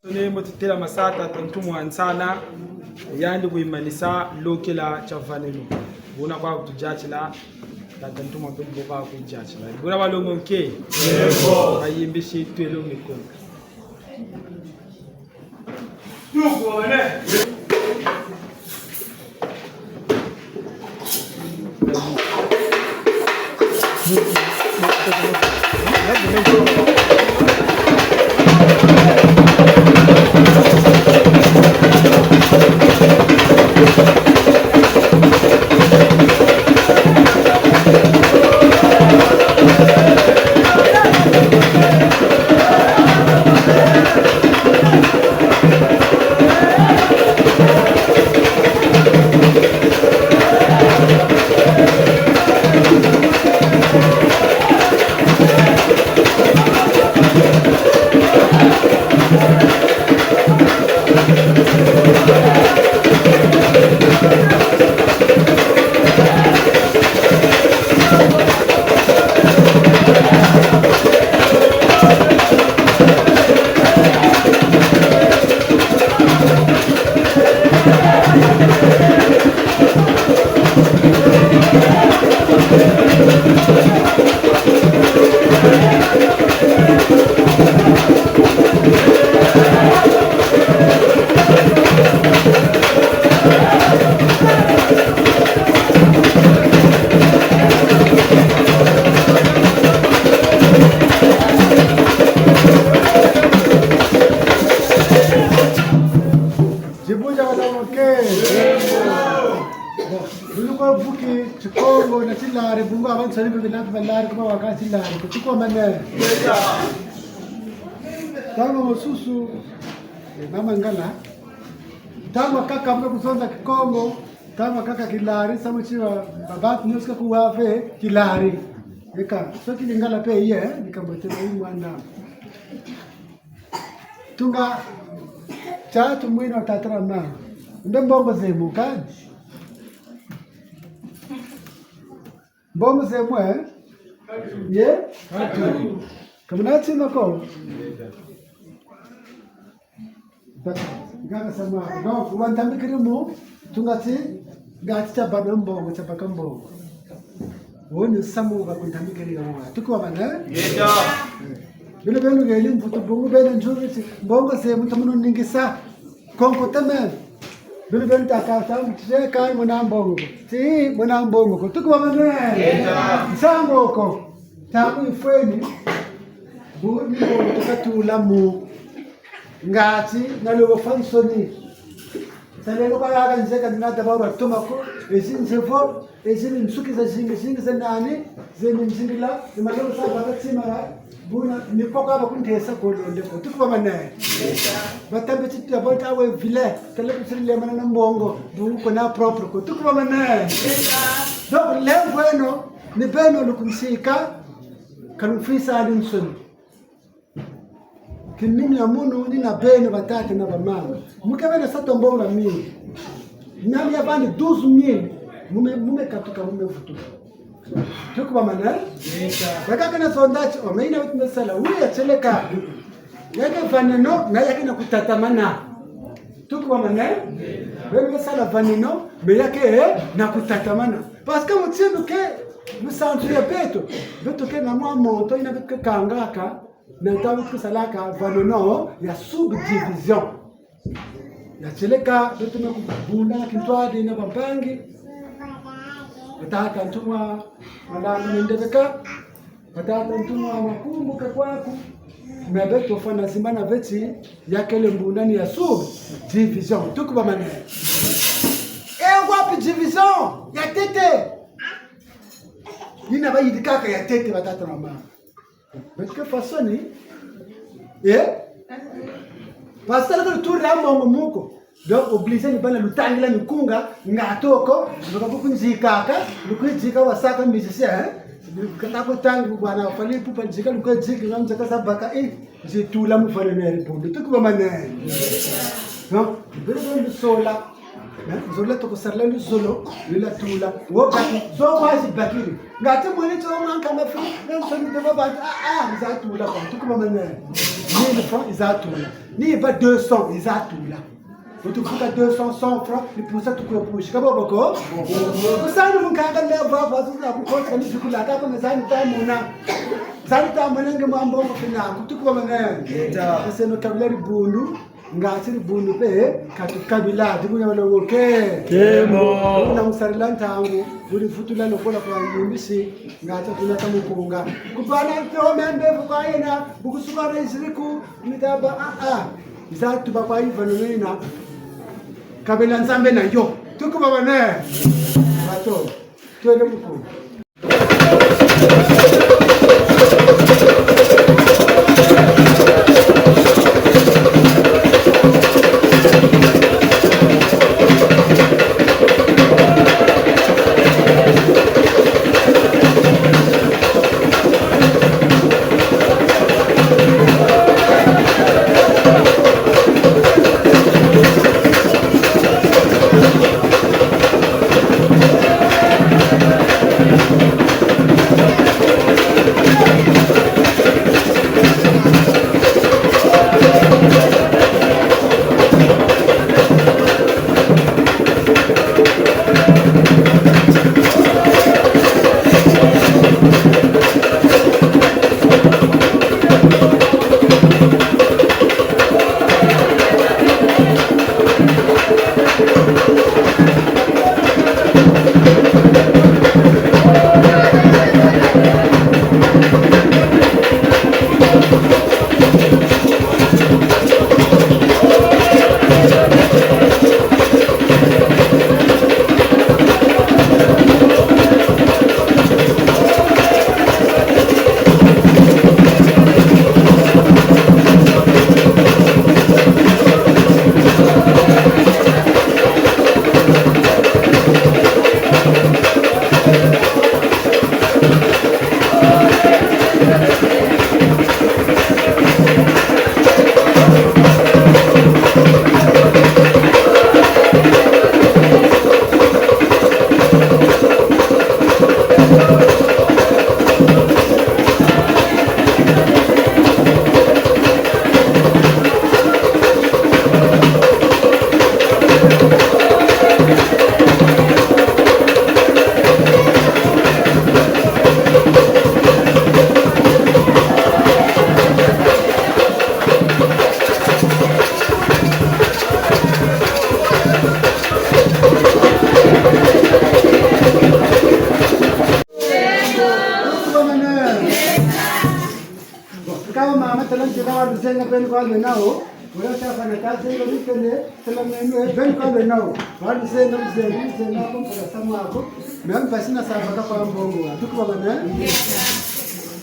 Tone mbo tutela masa tata ntumwa nsana, yandi kwimanisa lokela tia vaneno. Buna kwa kutudiatila, tata ntumwa mpe mbo kwa kudiatila. Buna balongo nke. Bayimbisi twelo mikongo. Dibuja balamuke. Bon, lulu kwa buki Tikongo na Tilari, bungu abantu sali bebe na Balari, kuma waka Tilari, ku Tikomane. Ntangu mosusu, eh, mama Ngala. Ntangu kaka mbe kuzonza Kikongo, Tama kaka kilari, samu ti ba, ba, bantu nyonso ka kuwa ve kilari. Eka, soki Lingala mpe ye, ni kambo tena yi mwanda. Tunga, tia tumwino tata na mama. Mbe mbongo zemu kani? Mbongo zemu, eh? Ye? Ka muna tima ko? Ngaka samaka. Donc, wantambikiri mu, tunga ti, ngati tia bana mbongo, tia baka mbongo. Wo ni samu ba kuntambikiri ya mwa. Tuku wa bana? Ngeta. Bino beno ngeli mvutu bungu beno nzuri ti, mbongo zemu tamunu ningisa. Konko teme. Bino beno taka sa, ti kai muna mbongo. Ti muna mbongo ko. Tuku wa bana? Ngeta. Nsango ko. Ntangu yifweni, bu ni bo tuka tula mu. Ngati, na lelo fa nsoni. Sa lelo ka yaka nzeka ni nata ba wa toma ko, ezi nzevo, ezi ni nsuki zazingi, zingi za nani, ze ni nzingila, ni malongo sa baka tima ya, buna, ni ko ka ba kuntesa ko londe ko. Tuku wa bana? Batambe ti tu ya bo ta we vile, tele kusiri lemana na mbongo, bu ko na propre ko. Tuku wa bana? Donc, lemvweno, ni beno lukunsika, ka lumfwisa ni nsoni. Kinimi ya munu ni na beno batata na bamama. Mu ke bena sa tombonga mingi. Nani ya bani douze mille. Mu me, mu me katuka, mu me vutuka. Tuku wa bana? Bakaka na zonda ti, o, me yina wetu me sala. Oui, ya tieleka. Ya ke vaneno, na ya ke na kutatamana. Tuku wa bana? Beno me sala vaneno, me ya ke, eh, na kutatamana. Parce que mutindu ke, musantu ya beto. Beto ke na mwa moto yina beto ke kangaka. Na ntangu tusalaka vaneno ya subdivision. Ya tieleka, beto me kubunda na kintwadi na bampangi. Batata ntumwa malanga mendebeka. Batata ntumwa makumbu ke kwaku. Mais beto fwana zimbana ve ti, ya kele mbundani ya subdivision. Tuku wa bana? E wapi division ya ntete? Yina bayidikaka ya ntete batata na mama. Parce que façon ni, eh? Parce que le tour la mbongo mu ko. Donc, obligé ni bana lutangila mikunga, nga toko, luka kukunzikaka, lukwizika wasaka musicien, eh? Kata ko tangi bwana Fally Ipupa nzika, lukwizika, nga nzika sa baka, eh, nzi tula mu vaneno ya dibundu. Tuku wa bana? Non? Beno beno lusola. Eh, nzolele toko sarila luzolo, lula tula. Wo baki, zo wazi bakiri. Ngati mwene tio mwa nkama fi, nso ni deba bantu, ah, ah, yiza tula kwa, tuku wa bana? Mille francs, yiza tula. Ni ba deux cents, yiza tula. Wutu fuka deux cents, cent francs, ni pusa tuku ya pushi. Ka bobo ko? Kusani munkaka ne va, va, zuza kukonsa ni zikula, ka kwa zani ta mona. Zani ta mona nge mwa mbongo fina, ku tuku wa bana? Ngeta. Ese no kabila dibundu. Ngati dibundu mpe, ka tukabila, dibu ya malongo ke. Kemo. Wuna musarila ntangu, wuri vutula lokola kwa yimbisi, ngati kuna ta mukunga. Kubana nto membe kwa yena, bu kusuka na iziriku, mitaba, ah, ah. Yiza tuba kwa yiva no mena. Kabela Nzambi na yo. Tuku wa bana? Bato. Twende mukunga. Teka wa luzenga beni kwa lwe nawo, wala saka na ta zenga lukele, tela meno, eh, beni kwa lwe nawo. Wa luzenga, luzenga, luzenga, kwa mpaka samu ako, même pas na sabaka kwa mbongo, tuku baba na?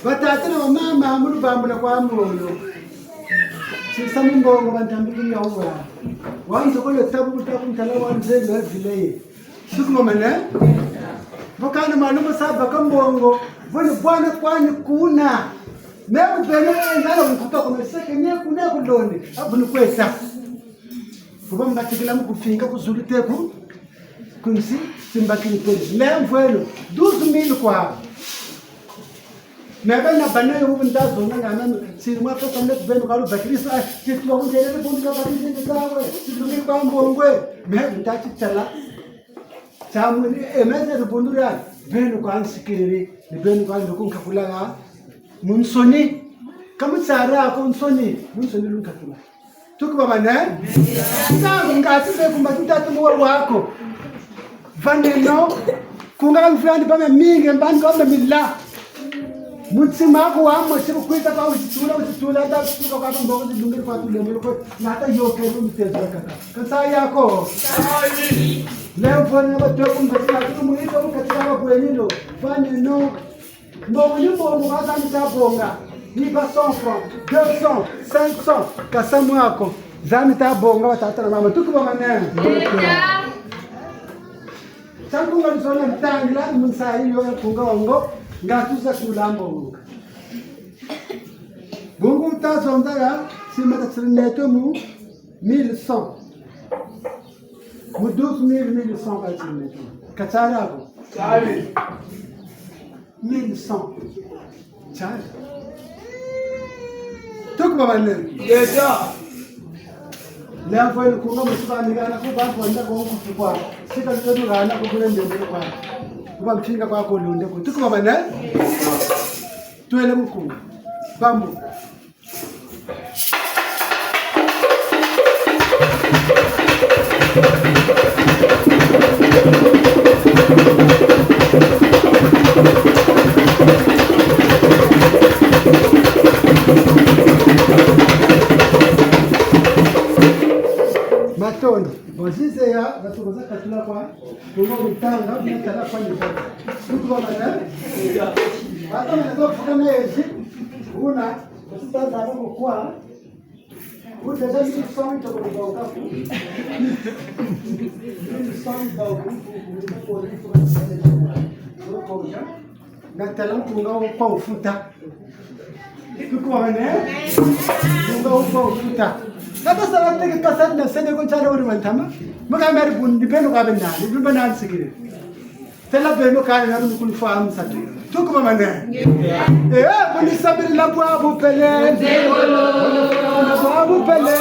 Batata na bamama, mu lubambula kwa mbongo. Sisa mu mbongo, bantambiki na uwa. Wa nzokolo tabu, tabu, ntala wa luzenga, vile. Tuku mama ne? Bo kani malumu sa baka mbongo, bo ni bwana kwani kuna. Me bu beno ngala nkuta ko me seke ne kuna ku londe, abu ni kwesa. Kuba mbatikila mu kufinga ku zulu te ku, ku nsi, simbakini pele. Lemvweno, douze mille kwa. Me bena bana yo bu nta zonza ngana, si mwa pesa mle ku beno kalu bakirisa, ah, si tuwa kunjele bundu ka bakirisa kawe, si tungi kwa mbongwe, me nta titala. Tiamuni, e meze dibundu dia, beno kwa nsikiriri, ni beno kwa nduku nkakulaga, mu nsoni. Ka mu tiari ako nsoni, mu nsoni lunkakula. Tuku baba ne? Ntangu ngati be kumba tutatu muwe wako. Vaneno, kunga mvulandi bame mingi, mbani kwa mila. Mutima ko wa mo sibu kwita kwa utitula, utitula, da kutuka kwa mbongo zilungiri kwa tulembele kwa, nata yoke mu mitezo kaka. Kansa yako. Lemvweno batwe kumbe kwa tumu ito mukatira kwa kwenino. Vaneno. Mbongo ni mbongo kwa za mita bonga. Ni ba cent francs, deux cents, cinq cents. Kasa mwako. Za mita bonga batata na mama. Tuku baba ne? Sa nkunga nzona ntangila, mu nsayi yo ya nkunga wongo, nga tuza tula mbongo. Bungu ta zonza ya, si mata tsiri neto mu, mille cent. Mu douze mille, mille cent ba tsiri neto. Ka tiari ako? Tiari. Mille cent. Tiari. Tuku baba ne? Yesa. Lemvweno kunga musi ba migana ku ba kwenda ko nkutu kwa. Sika lutoto gana ko kule ndende kwa. Kuba mpinga kwa ko lunde ko. Tuku baba ne? Twele mukunga. Bambu. Matondo. Bon, zize ya, batukoza katula kwa, kungo mutanga, mutala kwa ni kwa. Tuku baba ne? Ata mwana kwa fuka na yezi, una, kusuta za kwa kwa, kuta za mili song to kwa kwa. Mili song kwa kwa. Natala nkunga wo kwa ufuta. Tukuwa ne? Nkunga wo kwa ufuta. Kata sala teke kasat na sene ko ntala wuri mantama. Maka meri bundi beno ka bena, ni beno na sikire. Tala beno ka na ni kuni fa am satu. Tukuwa ne? Eh, kuni sabiri la bwa bu pele. Bwa bu pele.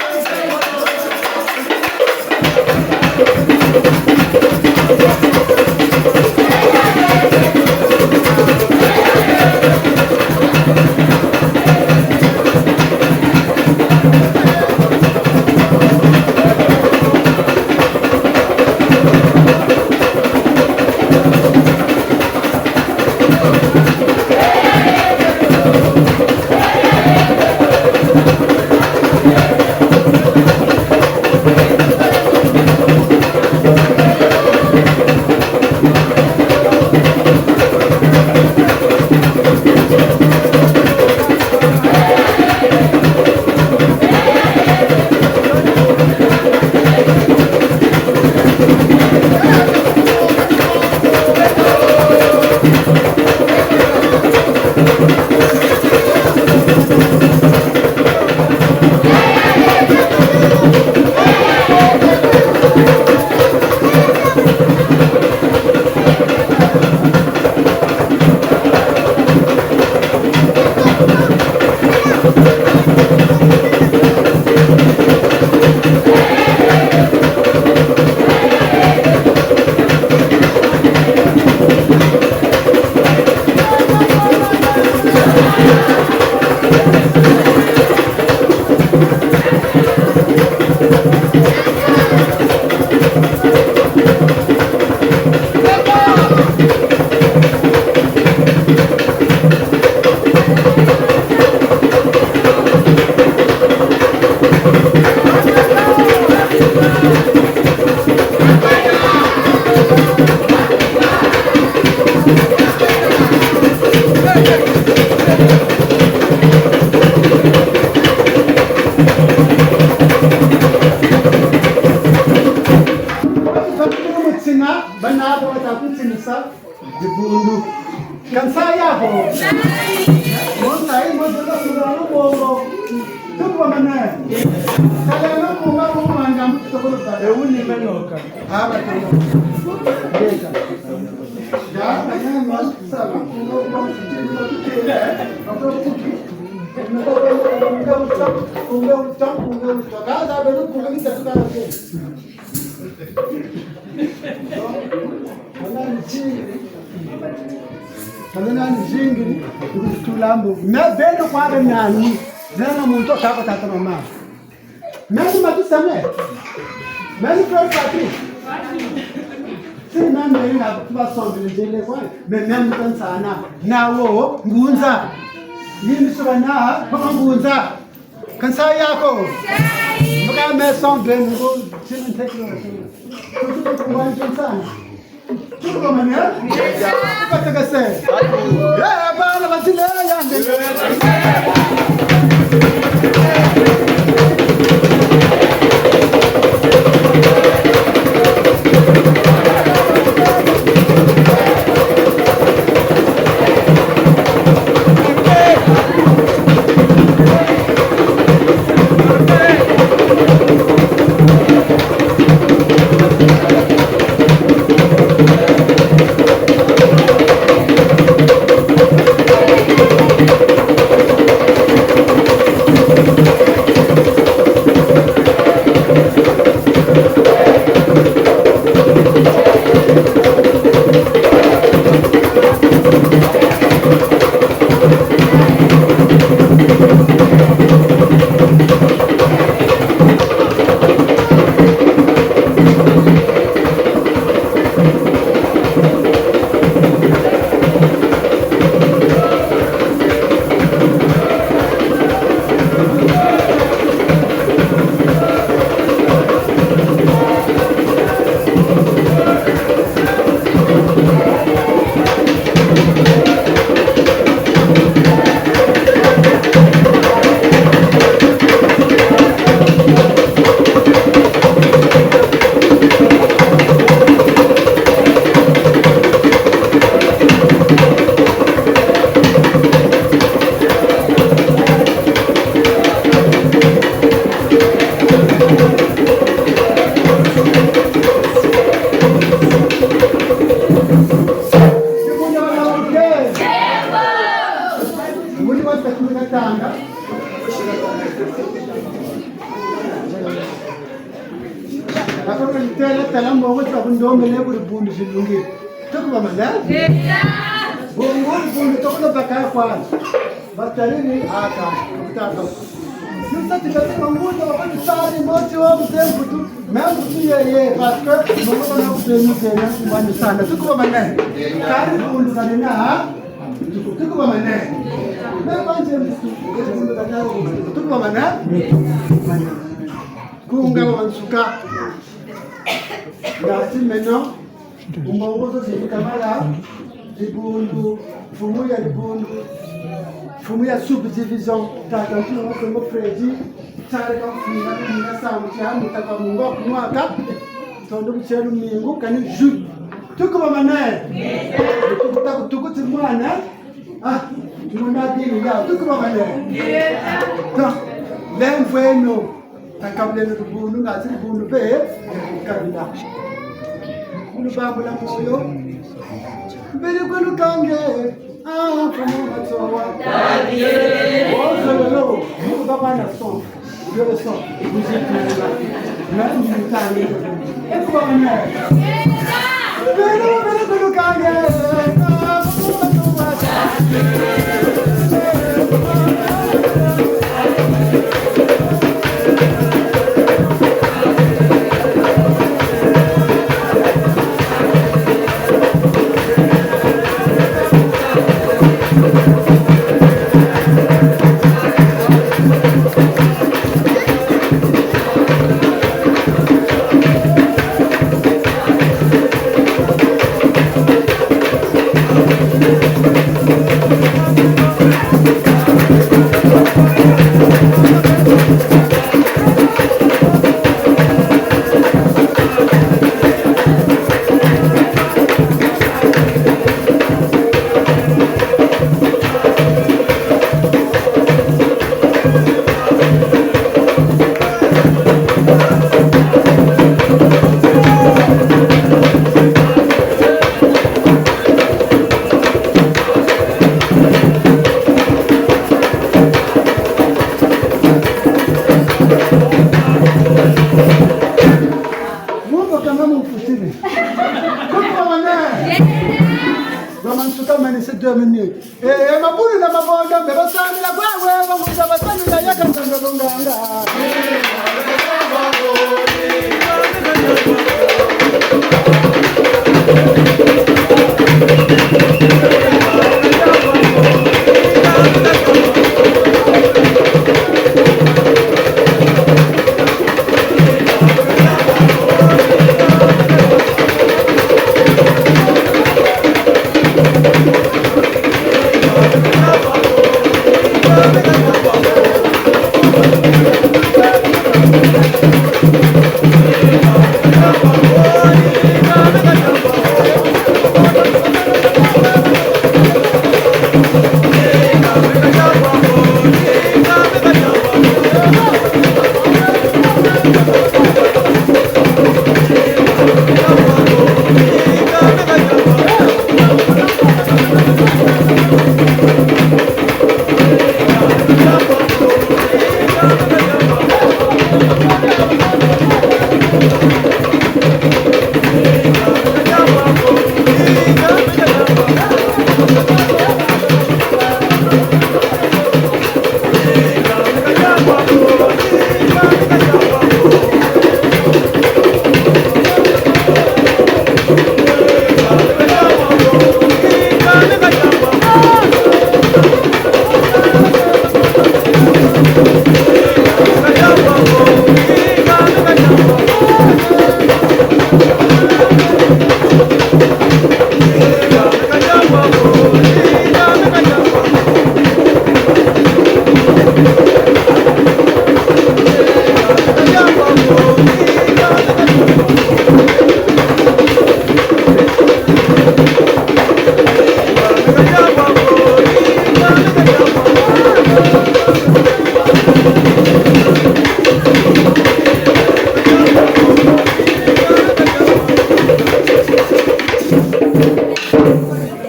Mutsina, bana bo bata kutsinisa dibundu. Kansa yako. Monsa yi, monsa yi, monsa yi, bongo. Tuko mane. Kala na kunga kumanga mutokolo ta. E wuni menoka. Aba tano. Beta. Ya, ya, ma, sa, kunga, kunga, kunga, kunga, kunga, kunga, kunga, kunga, kunga, kunga, kunga, kunga, kunga, kunga, kunga, kunga, kunga, Kana nzingiri. Kana nzingiri, tulambu. Na beno kwa nani? Nana muntu kaba tata mama. Nani matusame? Nani kwa pati? Si nani nani na tuba sonde njele kwa. Me nani kansana. Na wo, ngunza. Yini suba na, kwa ngunza. Kansa yako. Muka me son de ngu chini teknoloji. Tutu kwa nchini sana. Tuko mane? Tuko tegese. Ya, bana batile yande. Bakaka ntela tala mbongo tia kundombele kuri bundu zilungi. Tuku bamana? Bongo bundu tokolo baka kwa. Batalini aka, kutaka. Nusa tikati manguza wakati sali moti wa mtembutu. Même si ye, ye, parce que, bongo bana kutenu tena, kumani sana. Tuku bamana? Kari bundu kanina, ha? Tuku, tuku bamana? Même pas je me suis, bundu kanina, tuku bamana? Kunga wa nsuka. Ngati meno, umbongo zo zibika mala, dibundu, mfumu ya dibundu, mfumu ya subdivision, tata Ntunga Kongo Freddy, tare ka mfina, mfina sa, mfina, mutaka mungo, mwaka, tondo buchelu mingu, kani ju. Tuku bamana? Tuku, tuku, tuku, ti mwana. Ah, mwana bini ya, tuku bamana? Donc, lemvweno. Takabuleno dibundu, ngati dibundu be, kabila. Kulu bambula moyo. Mbele kwenu kange, ah, kama matowa. Ozololo, mukubaba na son. Yo le son. Vous êtes là. Merci, kange. Et quoi, on a? Mbele, mbele kwenu kange. Wumva kanga mufutile. Kuko wana. Ba mansuka mani c'est deux minutes. Eh, eh, mabulu na mabonda, mbe basambila kwa we, bamuza basambila yaka nzanga bonganga.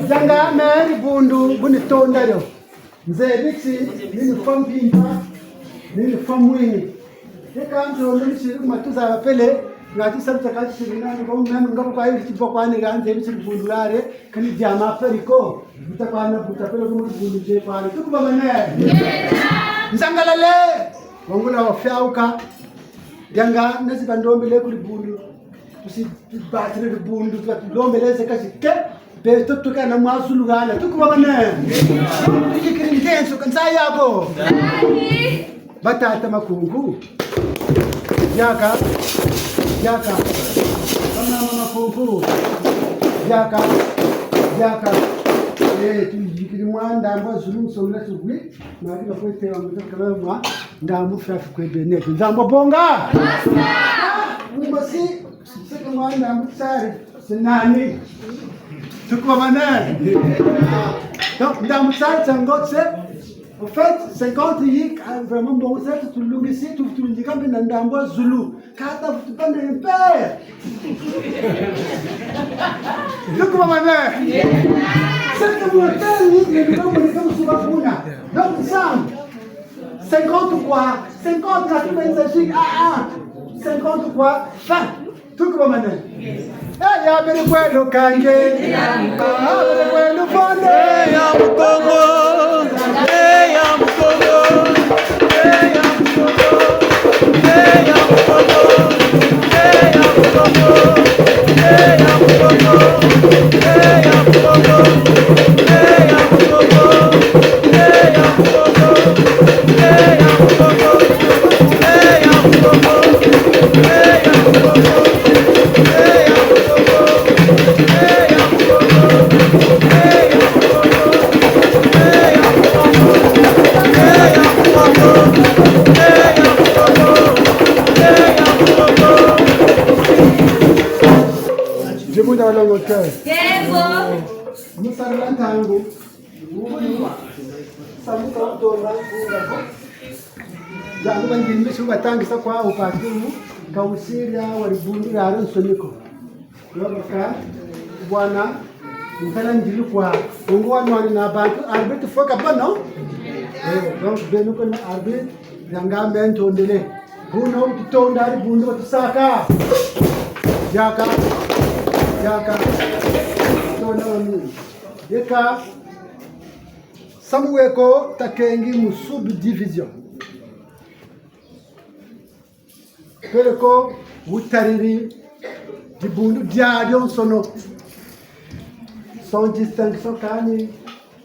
Yanga me dibundu bu nitonda dio. Nzebi ti, ni nifwa mpimpa, ni nifwa mwini. Yeka ntondo misiri ku matuza bapele, ngati saluta kati siri nani kwa mwana, ngabo kwa yiri tibwa kwani ga nzebi ti dibundu lale, kani diama pele ko, buta kwana, buta pele ku dibundu die kwani. Tuku bamane. Nzangalale, wangula wafiauka, dianga nasi bandombele ku dibundu. Tusi batire dibundu, tuba tulombele ze kasi ke, beto tuka na mwa zulu hana. Tuku bamane. Yikiri nzenzo, ka nza yako. Batata Makunku. Yaka, yaka. Bamama Makunku. Yaka, yaka. Eh, tuyikiri mwa ndambu a zulu nsongela tugwi. Mari bakwete wa mutaka mwa ndambu fiafi kwe bene. Nzambo bonga. Mbosi. Seke mwa ndambu tsari, c'est nani? Tuku bamane. Donc, ndambu tsari, c'est un autre, c'est, en fait, cinquante yi, ah, vraiment, bon, c'est tout le monde ici, tout, tout le monde, na ndambu a zulu. Kata, vous, tu peux me faire. Tuku bamane. C'est que vous, c'est que vous, c'est que vous, c'est que vous, donc, ensemble, cinquante quoi? Cinquante, quatre-vingts, ah, ah. Cinquante quoi? Fin. Tuku bamane. Eh, ya bele kwelo kange. Ya bele kwelo fonde. Eh, ya Mukongo. Eh, ya Mukongo. Eh, ya Mukongo. Eh, ya Mukongo. Eh, ya Mukongo. Eh, ya Mukongo. Eh, ya Mukongo. Eh, ya Mukongo. Nkembo. Mu sala ntangu. Samu ka wutonda. Ntangu bangimbisi batangisa kwa upatu, ka wusiri wa dibundu diadiansoni ko. Yo baka, bwana, ntala ndiri kwa, ungu wanwani na bantu, arbitre foka bano? Eh, donc, beno kuna arbitre, yanga meno ntondele. Buna wututonda dibundu batusaka. Yaka, yaka, tonda wami. Yeka, samu weko takengi mu subdivision. Peleko wutariri dibundu diadiansoni. Sans distinction kani,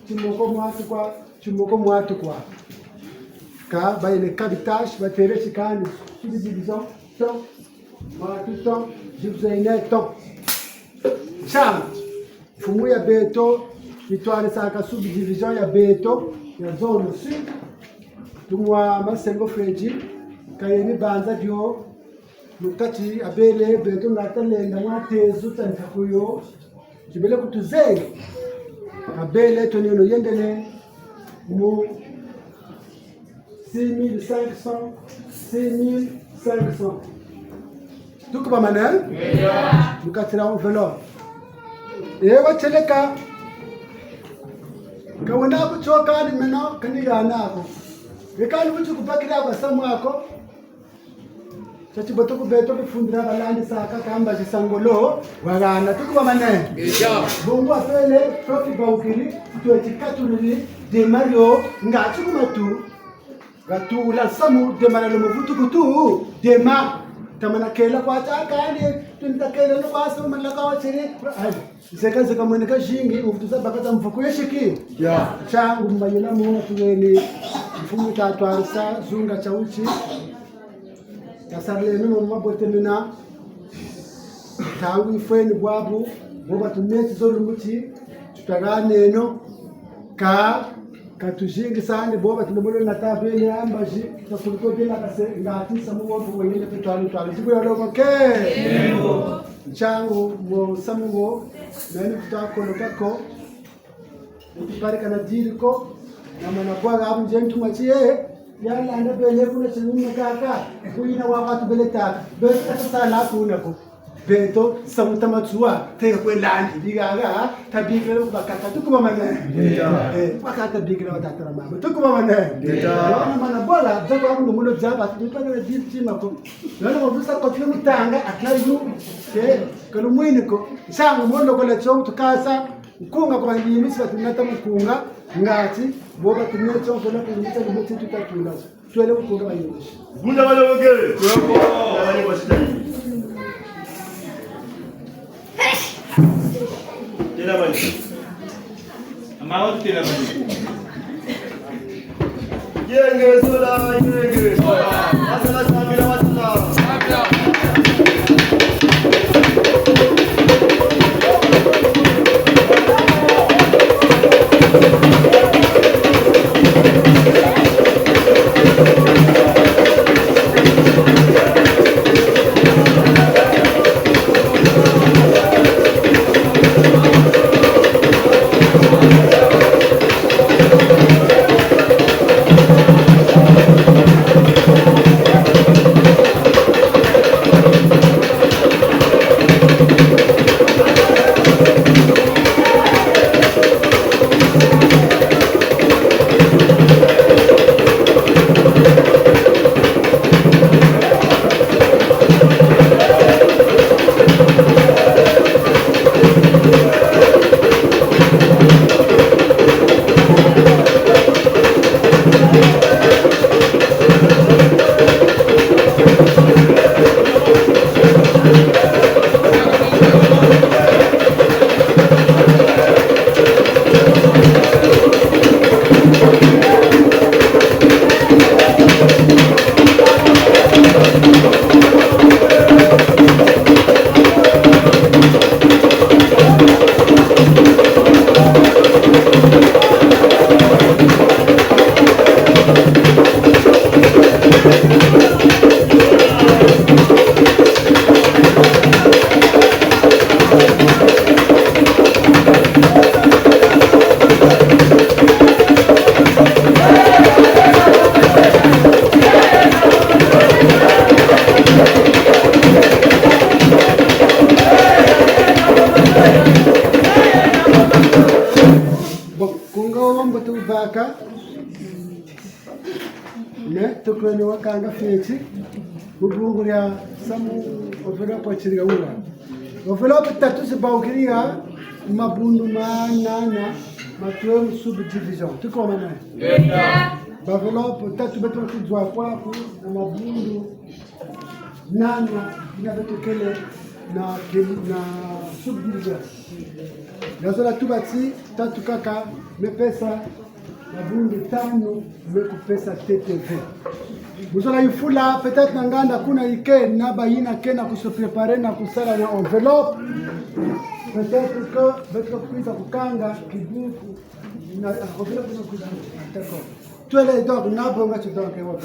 timoko mwatu kwa, timoko mwatu kwa. Ka bayele capitage, batêle ti kani, subdivision, to, mwatu to, division ine to. Ntiangu. Mfumu ya beto, yitwarisaka subdivision ya beto, ya zone sud. Tumwa Masengo Freddy, kayeni banza dio, mu kati abele beto nga talenda mwa tezo tia ntaku yo, tibele kutuzenga. Abele toneno yendele mu six mille cinq cents, six mille cinq cents. Tukubamane? Mu kati dia enveloppe. Ewa tieleka. Ka wena ku tio kani meno, kani hana ko. Ye kani wuti kubakila kwa samu ako. Tia tibote ku beto bifundila balandisaka kamba ti sangolo, wahana, tukubamane. Bungu apele, toki baukiri, twe tikatulili, dema dio, nga tikumatu, gatula samu, dema na lomo vutukutu, dema, tamana kela kwa tia kani, tunta kela no kwa samu, malaka wa tiri, ai, zeka, zeka mweneka zingi, uvutuza bakata mvuku yesiki. Ya. Ntiangu mayela mo, tuweni, mfumu tatwarisa, zunga tia wuti. Tasarileno mu mabote mena. Ntangu yifweni bwabu, bo batuneti zo lumuti, tutahaneno, ka, ka tuzingisani, bo batulemolo na tabele ya mbazi, takuliko bela kase, ngati samu wo mfumu wengele pe twali twali. Tiku ya loko ke? Ntiangu mo samu wo, nani kutakolo kako. Wuti parika na diri ko, na mana kwa gabu nje ntuma tie, yalanda bele kuna tinuma kaka, kuyina wa batu bele tata, bele tata sala kuna ko. Beto, samu ta Matsoua, teka kwe landi, bigaga, tabikila bakaka, tukubamane. Eh, bakaka tabikila batata na mama, tukubamane. Wana mana bola, zako abu no mulo zaba, tubipaka na diri tima ko. Wana mabusa ko tino mutanga, atla yu, ke, kalu mwini ko, ntiangu mono kola tio, tukasa, Nkunga kwa bayimisi batunata mukunga, ngati, bo batunete onsola kuyimisa ni muti tutatula. Twele mukunga bayimisi. Bunda baloboke. Bunda baloboke. Tela mani. Ama wa tela mani. Yenge sola, yenge sola. Asala sambila watala. Kunga wambo tubaka. Ne, tukwene wakanga fioti. Mu bungu dia samu enveloppe wa tiringa wula. Enveloppe tatu zibawukiri ha mabundu manana ma twe mu subdivision. Tukomana? Ba enveloppe tatu beto kuzwa kwaku na mabundu nana, ina beto kele na, na subdivision. Nazola tuba ti tatu kaka me pesa, mabundu tanu me kupesa T T V. Muzola yufula, peut-être na nganda kuna yike, na bayina ke na ku se préparer na kusala na enveloppe. Peut-être que beto kwiza kukanga kibuku. Na, ah, enveloppe na kwiza. D'accord. Twele donc, na bonga tu donc, eh, wa.